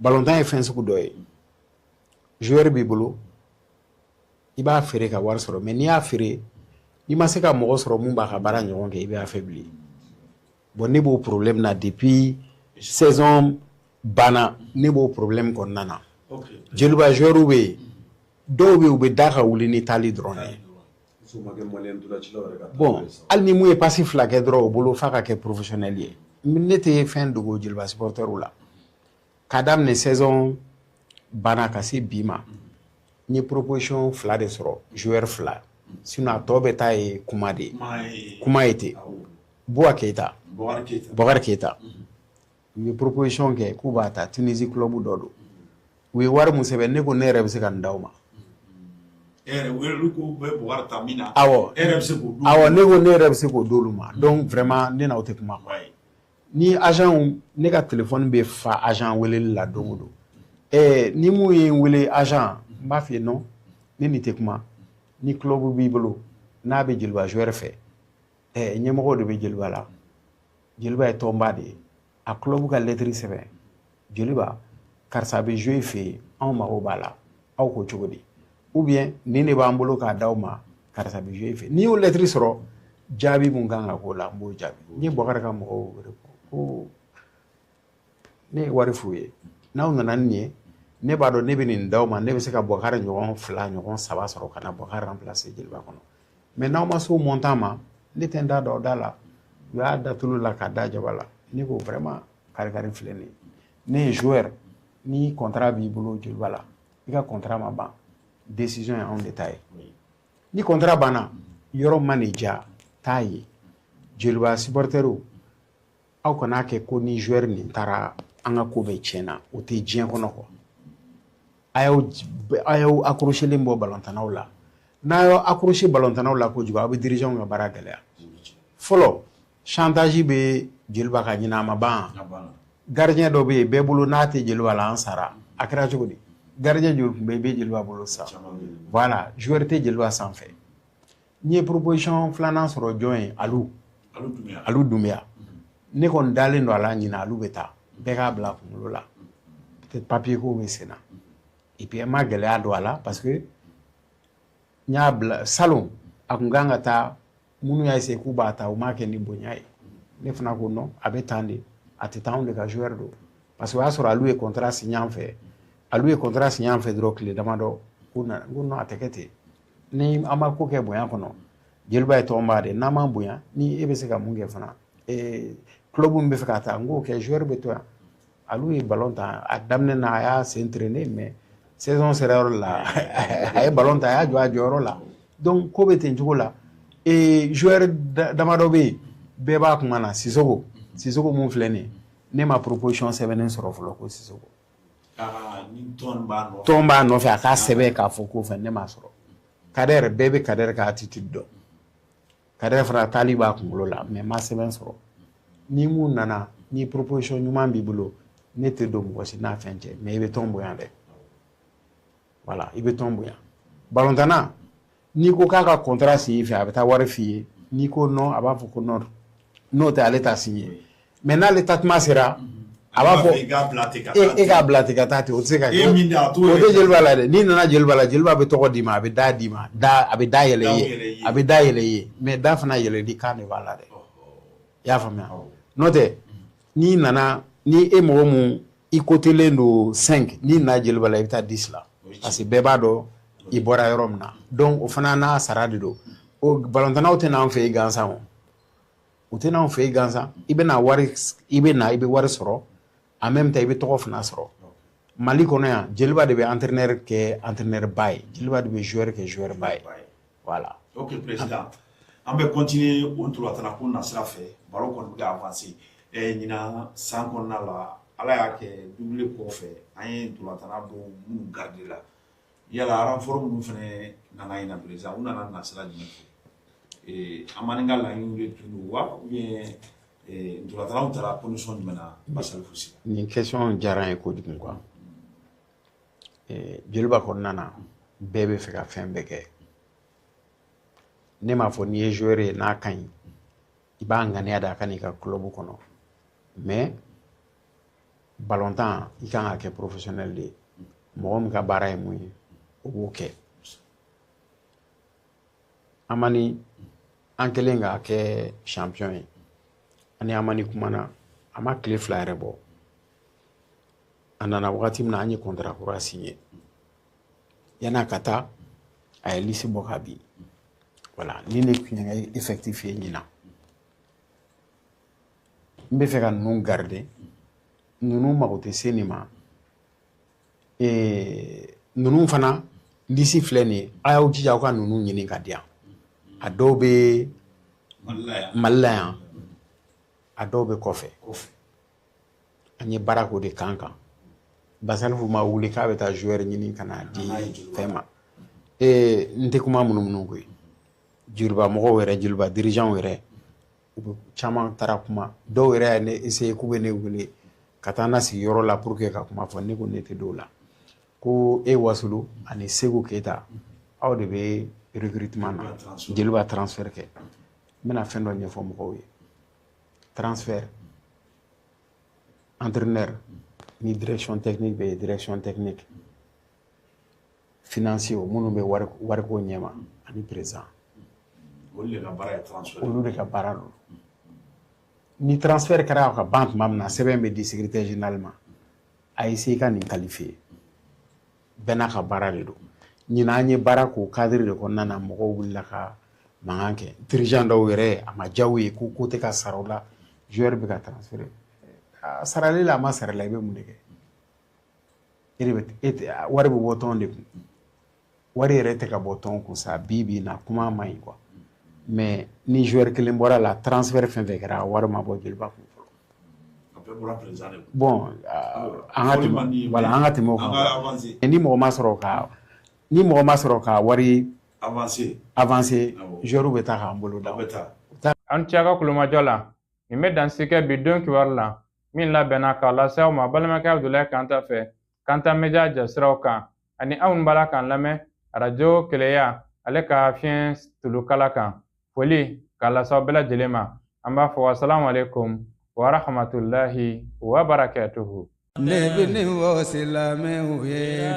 Balontan ye fɛn sugu dɔ ye, joueur b'i bolo, i b'a feere ka wari sɔrɔ, mais n'i y'a feere, n'i ma se ka mɔgɔ sɔrɔ mun b'a ka baara ɲɔgɔn kɛ, i bɛ affaibli. Bon, ne b'o problème na depuis saison banna, ne b'o problème kɔnɔna na. Joliba joueur bɛ yen, dɔw bɛ yen, u bɛ da ka wuli ni taali dɔrɔn de ye. Bon, hali ni mun ye passe 2 kɛ dɔrɔn, o bolo f'a ka kɛ professionnel ye. Ne tɛ fɛn dogo Joliba supporterw la. K'a daminɛ saison banna ka se bi ma, n ye proposition 2 de sɔrɔ, joueur 2, sinon a tɔ bɛ taa ye kuma de ye, kuma ye ten. Buwa Keyita, Bɔkari Keyita, u ye proposition kɛ k'u b'a ta, Tunisie club dɔ don. U ye wari mun sɛbɛn, ne ko ne yɛrɛ bɛ se ka nin d'aw ma. Awɔ, awɔ, ne ko ne yɛrɛ bɛ se k'o d'olu ma. Donc vraiment, ne n'aw tɛ kuma quoi. Ni agent, ne ka téléphone bɛ fa agent weleli la don o don. Ni mun ye n wele agent, n b'a f'i ye non, ne nin tɛ kuma. Ni club b'i bolo n'a bɛ Joliba joueur fɛ, ɲɛmɔgɔw de bɛ Joliba la. Joliba ye tɔnba de ye. A club ka lettre sɛbɛn Joliba, karisa bɛ jouer fɛ yen, anw mago b'a la, aw ko cogo di? Ou bien nin de b'an bolo k'a d'aw ma, karisa bɛ jouer fɛ. N'i y'o lettre sɔrɔ, jaabi mun kan ka k'o la, n b'o jaabi. N ye Bɔkari ka mɔgɔw wele ko ne ye wari f'u ye, n'aw nana ni nin ye, ne b'a dɔn ne bɛ nin d'aw ma, ne bɛ se ka Bɔkari ɲɔgɔn 2 ɲɔgɔn 3 sɔrɔ ka na Bɔkari remplacer Joliba kɔnɔ. Mais n'aw ma se o montant ma, ne tɛ n da don aw da la. U y'a da tulu la k'a da jaba la. Ne ko vraiment, kari kari filɛ nin ye. Ne ye joueur, ni contrat b'i bolo Joliba la, i ka contrat ma ban, décision ye anw de ta ye. Ni contrat banna, yɔrɔ ma nin diya, taa ye. Joliba supporterw, aw kana kɛ ko ni joueur nin taara, an ka ko bɛɛ tiɲɛna. O tɛ diɲɛ kɔnɔ quoi. A y'aw accrochelen bɔ balontannaw la. N'a y'aw accroché balontannaw la kojugu, aw bɛ dirigeant ka baara gɛlɛya. Fɔlɔ, chantage bɛ Joliba ka ɲinɛ, a ma ban. Gardien dɔ bɛ yen, bɛɛ bolo n'a tɛ Joliba la, an sara. A kɛra cogo di? Gardien joli tun bɛ yen, i bɛ Joliba bolo sisan? Voilà, joueur tɛ Joliba sanfɛ. N ye proposition filanan sɔrɔ, jɔn ye? Alu, Alu Dunbiya. Ne kɔni dalen don a la, ɲinɛ Alu bɛ taa, bɛɛ k'a bila kunkolo la. Peut-être papier ko bɛ sen na. Et puis an ma gɛlɛya don a la, parce que n y'a bila salon, a kun kan ka taa, minnu y'a essayer k'u b'a ta, u m'a kɛ ni bonya ye. Ne fana ko non, a bɛ tan de, a tɛ taa, anw de ka joueur don, parce que o y'a sɔrɔ alu ye contrat signé an fɛ, alu ye contrat signé an fɛ dɔrɔn tile damadɔ ko na. N ko non, a tɛ kɛ ten. Ni an ma ko kɛ bonya kɔnɔ, Joliba ye tɔnba de, n'an m'an bonya, ni e bɛ se ka mun kɛ fana? Club min bɛ fɛ ka taa, n k'o kɛ, joueur bɛ to yan. Alu ye ballon ta a daminɛ na, a y'a sen traîner, mais saison sera yɔrɔ la, a ye ballon ta, a y'a jɔ a jɔyɔrɔ la. Donc ko bɛ ten cogo la. Joueur damadɔ bɛ yen, bɛɛ b'a kuma na. Sisoko, Sisoko mun filɛ nin ye, ne ma proposition sɛbɛnnen sɔrɔ fɔlɔ ko Sisoko tɔn b'a nɔfɛ, a k'a sɛbɛn k'a fɔ ko fɛn, ne m'a sɔrɔ. Kader, bɛɛ bɛ Kader ka attitude dɔn. Kader fana taali b'a kunkolo la, mais ma sɛbɛn sɔrɔ. Ni mun nana ni proposition ɲuman b'i bolo, ne tɛ don mɔgɔ si n'a fɛn cɛ, mais i bɛ tɔn bonya dɛ. Voilà, i bɛ tɔn bonya. Balontanna, n'i ko k'a ka contrat signé i fɛ, a bɛ taa wari f'i ye. N'i ko non, a b'a fɔ ko non, n'o tɛ ale t'a signé. Mais n'ale ta tuma sera, a b'a fɔ e k'a bila ten ka taa ten. O tɛ se ka kɛ, o tɛ Joliba la dɛ. N'i nana Joliba la, Joliba bɛ tɔgɔ d'i ma, a bɛ da d'i ma, da a bɛ da yɛlɛ i ye, a bɛ da yɛlɛ i ye, mais da fana yɛlɛli kan de b'a la dɛ. I y'a faamuya? N'o tɛ, n'i nana ni e mɔgɔ mun i kotelen don 5, n'i nana Joliba la, i bɛ taa 10 la, parce que bɛɛ b'a dɔn i bɔra yɔrɔ min na. Donc o fana n'a sara de don. O balontannaw tɛ n'anw fɛ yen gansan, o u tɛ n'anw fɛ yen gansan. I bɛ na wari, i bɛ na, i bɛ wari sɔrɔ, en même temps i bɛ tɔgɔ fana sɔrɔ Mali kɔnɔ yan. Joliba de bɛ entraîneur kɛ entraîneur ba ye, Joliba de bɛ joueur kɛ joueur ba ye, voilà. Ok président, an bɛ continuer o ntolantanna ko nasira fɛ. Baro kɔni bɛ ka avancer. Ɲinan san kɔnɔna la, Ala y'a kɛ doublé kɔfɛ, an ye ntolantanna dɔw minnu garder la. Yala renfort minnu fana nana ɲinan, président, u nana nasira jumɛn fɛ? An m'an ka laɲiniw de tun don wa, ou bien ntolantannaw taara condition jumɛn na Basalifu Sila? Nin question diyara n ye kojugu quoi. Joliba kɔnɔna na, bɛɛ bɛ fɛ ka fɛn bɛɛ kɛ. Ne m'a fɔ n'i ye joueur ye n'a ka ɲi, i b'a ŋaniya da a ka n'i ka club kɔnɔ, mais balontan, i kan ka kɛ professionnel de ye. Mɔgɔ min ka baara ye mun ye, o b'o kɛ. Amani, an kɛlen k'a kɛ champion ye, ani Amani kumana, a ma tile 2 yɛrɛ bɔ. A nana wagati min na, an ye contrat kura signé. Yan'a ka taa, a ye liste bɔ ka bin. Voilà, ni ne tun ye effectif ye ɲinan, n bɛ fɛ ka ninnu garder, ninnu mago tɛ se nin ma, ninnu fana liste filɛ nin ye, a y'aw jija aw ka ninnu ɲini ka di yan. A dɔw bɛ Mali la yan, a dɔw bɛ kɔfɛ. An ye baara k'o de kan kan. Basalifu ma wuli k'a bɛ taa joueur ɲini ka n'a di fɛn ma. N tɛ kuma munumunu koyi. Joliba mɔgɔw yɛrɛ, Joliba dirigeant yɛrɛ, u bɛ caman taara kuma. Dɔw yɛrɛ ye ne essayer k'u bɛ ne wele ka taa n na sigiyɔrɔ la pour que ka kuma fɔ. Ne ko ne tɛ dɔw la ko e Wasolo ani Segu Keyita, aw de bɛ recrutement na, Joliba transfert kɛ. N bɛna fɛn dɔ ɲɛfɔ mɔgɔw ye. Transfert, entraîneur ni direction technique bɛ yen, direction technique, financier, minnu bɛ wari wariko ɲɛma, ani président. Olu de ka baara ye transfert. Olu de ka baara don. Ni transfert kɛra ka ban tuma min na, sɛbɛn bɛ di secrétaire général ma, a essayer ka nin qualifier. Bɛɛ n'a ka baara de don. Ɲinan, an ye baara k'o cadre de kɔnɔna na. Mɔgɔw wulila ka mankan kɛ. Dirigeant dɔw yɛrɛ, a ma diya u ye ko ko tɛ ka sara u la, joueur bɛ ka transférer. A sarali la, a ma sara la, i bɛ mun de kɛ? E de bɛ e tɛ wari bɛ bɔ tɔn de kun. Wari yɛrɛ tɛ ka bɔ tɔn kun sa. Bi bi in na, kuma ma ɲi quoi, mais ni joueur kelen bɔra la, transfert fɛn fɛn kɛra, a wari ma bɔ Joliba kun fɔlɔ. A bɛɛ bɔra président de kun. Bon, an ka tɛmɛ, voilà, an ka tɛmɛ o kan. Ni mɔgɔ ma sɔrɔ ka wari avancer, avancer, joueur bɛ taa k'an bolo da. An cɛ ka kulomajɔ la, nin bɛ dansi kɛ bi don kibaru la min labɛnna k'a lase aw ma balimakɛ Abudulayi Kanta fɛ, Kanta Media jasiraw kan, ani aw b'a la k'an lamɛn arajo Keleya ale ka fiɲɛ tulukala kan. Foli k'a lase aw bɛɛ lajɛlen ma. An b'a fɔ wasalamu aleykum wa rahmatulahi wa barakatuhu. Ne bɛ nin fɔ silamɛw ye,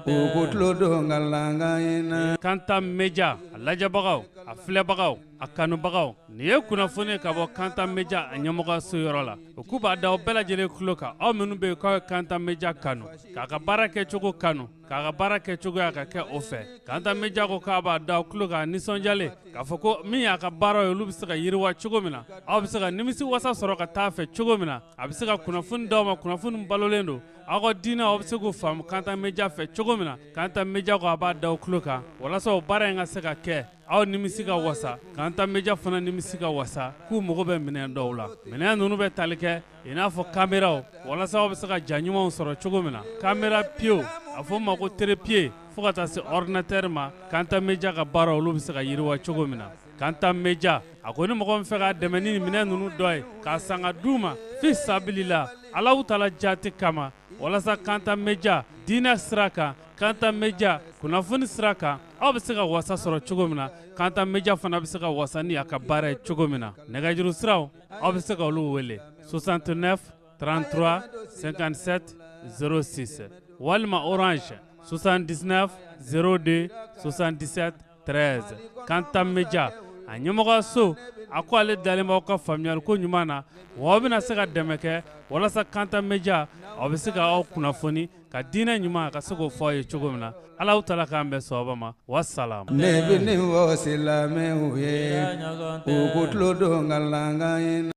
u k'u tulo don n ka lankan in na. Kanta Media a lajɛbagaw, a filɛbagaw, a kanubagaw, nin ye kunnafoni ka bɔ Kanta Media a ɲɛmɔgɔso yɔrɔ la. U k'u b'a da aw bɛɛ lajɛlen tulo kan, aw minnu bɛ yen k'aw ye Kanta Media kanu, k'a ka baara kɛcogo kanu, k'a ka baara kɛcogoya ka kɛ o fɛ. Kanta Media ko k'a b'a da aw tulo kan nisɔndiyalen k'a fɔ ko min y'a ka baara ye, olu bɛ se ka yiriwa cogo min na, aw bɛ se ka nimisi wasa sɔrɔ ka taa fɛ cogo min na, a bɛ se ka kunnafoni d'aw ma, kunnafoni balolen don aw ka diinɛ, aw bɛ se k'o faamu Kanta Media fɛ cogo min na. Kanta Media ko a b'a da aw tulo kan walasa o baara in ka se ka kɛ, aw nimisi ka wasa, Kanta Media fana nimisi ka wasa. K'u mago bɛ minɛn dɔw la, minɛn ninnu bɛ tali kɛ i n'a fɔ kameraw, walasa aw bɛ se ka ja ɲumanw sɔrɔ cogo min na, caméra pied, a fɔ ma ko trépied, fo ka taa se ordinateur ma. Kanta Media ka baara, olu bɛ se ka yiriwa cogo min na. Kanta Media a ko ni mɔgɔ min fɛ k'a dɛmɛ ni minɛn ninnu dɔ ye k'a san ka d'u ma fi sabilila, Alahu taala jati kama, walasa Kanta Media diinɛ sira kan, Kanta Media kunnafoni sira kan, aw bɛ se ka wasa sɔrɔ cogo min na, Kanta Media fana bɛ se ka wasa ni a ka baara ye cogo min na. Nɛgɛjuru siraw, aw bɛ se ka olu wele 69 33 57 06 walima Orange 79 02 77 13. Kanta Media a ɲɛmɔgɔso a ko ale dalen b'aw ka faamuyali ko ɲuman na, wa aw bɛna se ka dɛmɛ kɛ walasa Kanta Media aw bɛ se ka aw kunnafoni ka diinɛ ɲuman ka se k'o fɔ aw ye cogo min na. Alahu taala k'an bɛn sawaba ma. Wasalaam. Ne bɛ nin fɔ silamɛw ye, u k'u tulo don n ka lankan in na.